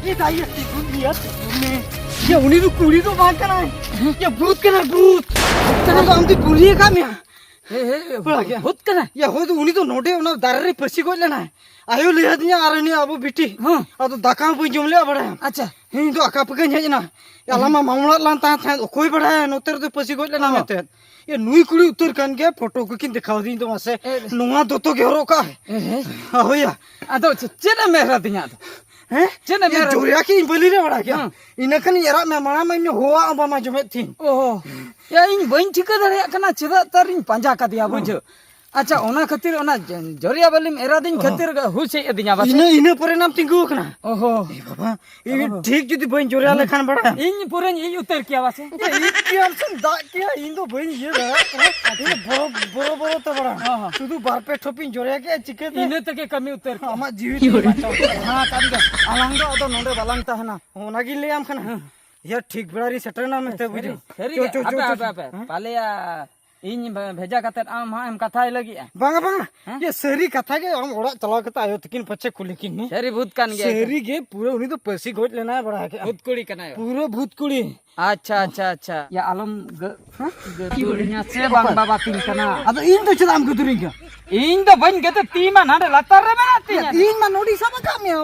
ᱮᱭ ᱫᱟ, ᱤᱭᱟᱹ, ᱛᱤᱸᱜᱩᱱ ᱢᱮᱭᱟ, ᱛᱤᱸᱜᱩᱱ ᱢᱮ᱾ ᱤᱭᱟᱹ, ᱩᱱᱤ ᱫᱚ ᱠᱩᱲᱤ ᱫᱚ ᱵᱟᱝ ᱠᱟᱱᱟᱭ᱾ ᱤᱭᱟᱹ, ᱵᱷᱩᱛ ᱠᱟᱱᱟᱭ, ᱵᱷᱩᱛ᱾ ᱵᱷᱩᱛ ᱠᱟᱱᱟᱭ? ᱟᱫᱚ ᱟᱢ ᱫᱚᱭ ᱵᱩᱞᱤ ᱟᱠᱟᱫ ᱢᱮᱭᱟ᱾ ᱦᱮᱸ, ᱦᱮᱸ, ᱵᱟᱲᱟ ᱠᱮᱫᱟ᱾ ᱵᱷᱩᱛ ᱠᱟᱱᱟᱭ? ᱭᱟ, ᱦᱳᱭ ᱫᱚ, ᱩᱱᱤ ᱫᱚ ᱱᱚᱰᱮ ᱚᱱᱟ ᱫᱟᱨᱮ ᱨᱮ ᱯᱟᱹᱥᱤ ᱜᱚᱡ ᱞᱮᱱᱟᱭ᱾ ᱟᱭᱳ ᱞᱟᱹᱭ ᱟᱹᱫᱤᱧᱟ ᱟᱨ ᱩᱱᱤ ᱟᱵᱚ ᱵᱤᱴᱤ᱾ ᱦᱮᱸ᱾ ᱟᱫᱚ ᱫᱟᱠᱟ ᱦᱚᱸ ᱵᱟᱹᱧ ᱡᱚᱢ ᱞᱮᱜᱼᱟ, ᱵᱟᱲᱟᱭᱟᱢ᱾ ᱟᱪᱪᱷᱟ᱾ ᱤᱧ ᱫᱚ ᱟᱠᱟ ᱯᱟᱹᱠᱟᱹᱧ ᱦᱮᱡ ᱮᱱᱟ᱾ ᱟᱞᱟᱝ ᱢᱟ ᱢᱟᱢᱞᱟᱜ ᱞᱟᱝ ᱛᱟᱦᱮᱸ ᱛᱟᱦᱮᱸᱫ, ᱚᱠᱚᱭ ᱵᱟᱲᱟᱭᱟ ᱱᱚᱛᱮ ᱨᱮᱫᱚ ᱯᱟᱹᱥᱤ ᱜᱚᱡ ᱞᱮᱱᱟ ᱦᱚᱸ᱾ ᱢᱮᱱᱛᱮ᱾ ᱭᱟ, ᱱᱩᱭ ᱠᱩᱲᱤ ᱩᱛᱟᱹᱨ ᱠᱟᱱ ᱜᱮᱭᱟ, ᱯᱷᱳᱴᱳ ᱠᱚᱠᱤᱱ ᱫᱮᱠᱷᱟᱣ ᱟᱹᱫᱤᱧ ᱫᱚ ᱢᱟᱥᱮ᱾ ᱮ᱾ ᱱᱚᱣᱟ ᱫᱚᱛᱚ ᱜᱮ ᱦᱚᱨᱚᱜ ᱠᱟᱜᱼᱟᱭ᱾ ᱮ, ᱦᱮᱸ᱾ ᱦᱳᱭ ᱭᱟ᱾ ᱟᱫᱚ ᱪᱮ-, ᱪᱮᱫ ᱮᱢ ᱢᱮᱱ ᱟᱹᱫᱤᱧᱟ ᱟᱫᱚ? ᱦᱮᱸ? ᱪᱮᱫ ᱮᱢ ᱭᱟ, ᱢᱮᱱ ᱟᱹᱫᱤᱧᱟ? ᱡᱚᱨᱭᱟ ᱠᱤ ᱤᱧ ᱵᱟᱹᱞᱤ ᱨᱮ ᱵᱟᱲᱟ ᱠᱮᱭᱟ? ᱦᱮᱸ᱾ ᱤᱱᱟᱹ ᱠᱷᱟᱱᱤᱧ ᱮᱨᱟᱜ ᱢᱮ, ᱢᱟᱲᱟᱝ ᱢᱟ ᱤᱧ ᱦᱚᱦᱚᱣᱟᱜ ᱵᱟᱢ ᱟᱸᱡᱚᱢᱮᱫ ᱛᱤᱧ᱾ ᱚ᱾ ᱭᱟ, ᱤᱧ ᱵᱟᱹᱧ ᱴᱷᱤᱠᱟᱹ ᱫᱟᱲᱮᱭᱟᱜ ᱠᱟᱱᱟ, ᱪᱮᱫᱟᱜ ᱛᱟᱨᱤᱧ ᱯᱟᱸᱡᱟ ᱠᱟᱫᱮᱭᱟ, ᱦᱮᱸ᱾ ᱵᱩᱡᱷᱟᱹᱣ? ᱟᱪᱪᱷᱟ, ᱚᱱᱟ ᱠᱷᱟᱹᱛᱤᱨ ᱚᱱᱟ ᱡᱚ-, ᱡᱚᱨᱤᱭᱟ ᱵᱟᱹᱞᱤᱢ ᱮᱨᱟᱫᱤᱧ ᱚ᱾ ᱠᱷᱟᱹᱛᱤᱨ ᱜᱮ ᱦᱩᱥ ᱦᱮᱡ ᱟᱹᱫᱤᱧᱟ ᱵᱟᱥᱮ᱾ ᱤᱱᱟᱹ, ᱤᱱᱟᱹ ᱯᱚᱨᱮ ᱱᱟᱢ ᱛᱤᱸᱜᱩ ᱟᱠᱟᱱᱟ᱾ ᱚᱦᱚ᱾ ᱮ ᱵᱟᱵᱟ, ᱤᱧ ᱚᱦᱚ᱾ ᱴᱷᱤᱠ ᱡᱩᱫᱤ ᱵᱟᱹᱧ ᱡᱚᱨᱤᱭᱟ ᱞᱮᱠᱷᱟᱱ ᱵᱟᱲᱟᱭᱟᱢ᱾ ᱤᱧ ᱯᱩᱨᱟᱹᱧ ᱤᱡ ᱩᱛᱟᱹᱨ ᱠᱮᱭᱟ ᱵᱟᱥᱮ᱾ ᱤᱧ ᱠᱤ ᱟᱢ ᱥᱮᱢ ᱫᱟᱜ ᱠᱮᱭᱟ? ᱤᱧ ᱫᱚ ᱵᱟᱹᱧ ᱤᱭᱟᱹ ᱫᱟᱲᱮᱭᱟᱜ ᱠᱟᱱᱟ᱾ ᱤᱧ ᱫᱚ ᱵᱚᱨᱚ, ᱵᱚᱨᱚ, ᱵᱚᱨᱚ ᱛᱮ ᱵᱟᱲᱟᱭᱟᱢ᱾ ᱦᱚᱸ, ᱦᱚᱸ᱾ ᱥᱩᱫᱷᱩ ᱵᱟᱨ ᱯᱮ ᱴᱷᱚᱯ ᱤᱧ ᱡᱚᱨᱤᱭᱟ ᱠᱮᱜᱼᱟ, ᱪᱤᱠᱟᱹᱛᱮ? ᱤᱱᱟᱹ ᱛᱮᱜᱮ ᱠᱟᱹᱢᱤ ᱩᱛᱟᱹᱨ ᱠᱮᱭᱟ᱾ ᱟᱢᱟᱜ ᱡᱤᱣᱤ ᱛᱤᱧ ᱵᱟᱧᱪᱟᱣ ᱠᱮᱫᱟ᱾ ᱦᱮᱸ, ᱠᱟᱱ ᱜᱮᱭᱟ᱾ ᱟᱞᱟᱝ ᱫᱚ ᱟᱫᱚ ᱱᱚᱰᱮ ᱵᱟᱞᱟᱝ ᱛᱟᱦᱮᱱᱟ᱾ ᱚᱱᱟᱜᱤᱧ ᱞᱟᱹᱭᱟᱢ ᱠᱟᱱᱟ᱾ ᱦᱮᱸ᱾ ᱭᱟ, ᱴᱷᱤᱠ ᱵᱮᱲᱟ ᱨᱤᱧ ᱥᱮᱴᱮᱨ ᱮᱱᱟ ᱢᱮᱱᱛᱮ, ᱥᱟᱹᱨᱤ, ᱵᱩᱡᱷᱟᱹᱣ᱾ ᱥᱟᱹᱨᱤ ᱪᱚ, ᱜᱮ᱾ ᱪᱚ, ᱪᱚ, ᱦᱟᱯᱮ, ᱪᱚ, ᱦᱟᱯᱮ, ᱪᱚ᱾ ᱦᱟᱯᱮ᱾ ᱦᱮᱸ? ᱯᱟᱞᱮᱭᱟ ᱤᱧ ᱵᱷᱮ-, ᱵᱷᱮᱡᱟ ᱠᱟᱛᱮᱫ ᱟᱢ ᱦᱟᱸᱜ ᱮᱢ ᱠᱟᱛᱷᱟᱭ ᱞᱟᱹᱜᱤᱫᱼᱟ᱾ ᱵᱟᱝᱟ, ᱵᱟᱝᱟ᱾ ᱦᱮᱸ? ᱭᱟ, ᱥᱟᱹᱨᱤ ᱠᱟᱛᱷᱟ ᱜᱮ, ᱟᱢ ᱚᱲᱟᱜ ᱪᱟᱞᱟᱣ ᱠᱟᱛᱮ ᱟᱭᱳ ᱛᱟᱹᱠᱤᱱ ᱯᱟᱪᱷᱮ ᱠᱩᱞᱤ ᱠᱤᱱ ᱢᱮ᱾ ᱥᱟᱹᱨᱤ ᱵᱷᱩᱛ ᱠᱟᱱ ᱜᱮᱭᱟᱭ᱾ ᱥᱟᱹᱨᱤ ᱜᱮ, ᱯᱩᱨᱟᱹ ᱩᱱᱤ ᱫᱚ ᱯᱟᱹᱥᱤ ᱜᱚᱡ ᱞᱮᱱᱟᱭ ᱵᱟᱲᱟ ᱠᱮᱫᱼᱟ᱾ ᱵᱷᱩᱛ ᱠᱩᱲᱤ ᱠᱟᱱᱟᱭ᱾ ᱯᱩᱨᱟᱹ ᱵᱷᱩᱛ ᱠᱩᱲᱤ᱾ ᱟᱪᱪᱷᱟ, ᱟᱪᱪᱷᱟ, ᱟᱪᱪᱷᱟ᱾ ᱭᱟ, ᱟᱞᱚᱢ ᱜᱟᱹ-, ᱦᱮᱸ? ᱜᱟᱹᱫᱩᱨᱤᱧᱟ ᱥᱮ ᱵᱟᱝ ᱵᱟᱵᱟ ᱛᱤᱧ ᱠᱟᱱᱟ᱾ ᱟᱫᱚ ᱤᱧ ᱫᱚ ᱪᱮᱫᱟᱜ ᱮᱢ ᱜᱟᱹᱫᱩᱨᱤᱧ ᱠᱟᱱᱟ? ᱤᱧ ᱫᱚ ᱵᱟᱹᱧ ᱜᱟᱹᱫᱩᱨ, ᱛᱤ ᱢᱟ ᱱᱟᱰᱮ ᱞᱟᱛᱟᱨ ᱨᱮ ᱢᱮᱱᱟᱜ ᱛᱤᱧᱟ᱾ ᱤᱧ ᱢᱟ ᱱᱚᱰᱮᱧ ᱥᱟᱵ ᱟᱠᱟᱫ ᱢᱮᱭᱟ᱾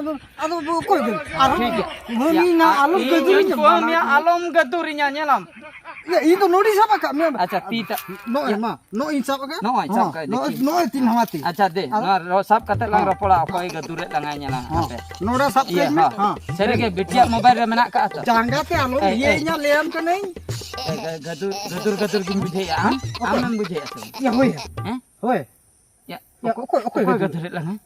ᱟᱫᱚ ᱚᱠᱚᱭ ᱜᱮ? ᱟᱨᱦᱚᱸ ᱴᱷᱤᱠ ᱜᱮᱭᱟ᱾ ᱩᱱᱤ ᱭᱟ, ᱱᱟ ᱟᱞᱚᱢ ᱤᱧ, ᱜᱟᱹᱫᱩᱨᱤᱧᱟ, ᱤᱧ ᱠᱚ ᱢᱟᱱᱟ ᱢᱮᱭᱟ, ᱠᱚ᱾ ᱟᱞᱚᱢ ᱜᱟᱹᱫᱩᱨᱤᱧᱟ, ᱧᱮᱞᱟᱢ᱾ ᱤᱭᱟᱹ, ᱤᱧ ᱫᱚ ᱱᱚᱰᱮᱧ ᱥᱟᱵ ᱟᱠᱟᱫ ᱢᱮᱭᱟ᱾ ᱟᱪᱪᱷᱟ, ᱛᱤ ᱛᱟ-, ᱱᱚᱜᱼᱚᱭ ᱭᱟ᱾ ᱢᱟ, ᱱᱚᱜᱼᱚᱭ ᱦᱚᱸ, ᱥᱟᱵ ᱟᱠᱟᱫ, ᱱᱚᱜᱼᱚᱭ, ᱫᱮᱠᱷᱤ᱾ ᱱᱚᱜᱼᱚᱭ ᱛᱤᱧ ᱱᱟᱣᱟ ᱛᱤ᱾ ᱟᱪᱪᱷᱟ, ᱫᱮ, ᱟᱫᱚ ᱱᱚᱣᱟ ᱨᱚ-, ᱥᱟᱵ ᱠᱟᱛᱮ ᱞᱟᱝ ᱦᱚᱸ᱾ ᱨᱚᱯᱚᱲᱟ, ᱚᱠᱚᱭ ᱜᱟᱹᱫᱩᱨᱮᱫ ᱞᱟᱝᱟᱭ ᱧᱮᱞᱟᱝ ᱦᱚᱸ᱾ ᱦᱟᱯᱮ᱾ ᱱᱚᱰᱮ ᱥᱟᱵ ᱤᱭᱟᱹ, ᱠᱟᱹᱧ ᱢᱮ᱾ ᱦᱚᱸ᱾ ᱦᱚᱸ᱾ ᱥᱟᱹᱨᱤᱜᱮ, ᱵᱤᱴᱤᱭᱟᱜ ᱢᱳᱵᱟᱭᱤᱞ ᱨᱮ ᱢᱮᱱᱟᱜ ᱠᱟᱜᱼᱟ ᱛᱚ? ᱡᱟᱸᱜᱟ ᱛᱮ ᱟᱞᱚᱢ ᱮᱭ, ᱮᱭ᱾ ᱤᱭᱟᱹᱭᱤᱧᱟ, ᱞᱟᱹᱭᱟᱢ ᱠᱟᱹᱱᱟᱹᱧ᱾ ᱮ, ᱜᱟ-, ᱜᱟᱹᱫᱩᱨ, ᱜᱟᱹᱫᱩᱨ, ᱜᱟᱹᱫᱩᱨ ᱜᱤᱧ ᱵᱩᱡᱷᱟᱹᱣᱮᱫᱼᱟ, ᱦᱮᱸ? ᱚᱠᱚᱭ? ᱟᱢᱮᱢ ᱵᱩᱡᱷᱟᱹᱣᱮᱫᱼᱟ ᱥᱮ ᱵᱟᱝ? ᱤᱭᱟᱹ, ᱦᱳᱭ᱾ ᱦᱮᱸ? ᱭᱟ, ᱚᱠᱚᱭ, ᱚᱠᱚᱭ, ᱚᱠᱚᱭ ᱚᱠᱚᱭ ᱜᱟᱹᱫᱩᱨ? ᱜᱟᱹᱫᱩᱨᱮᱫ ᱞᱟᱝᱟ?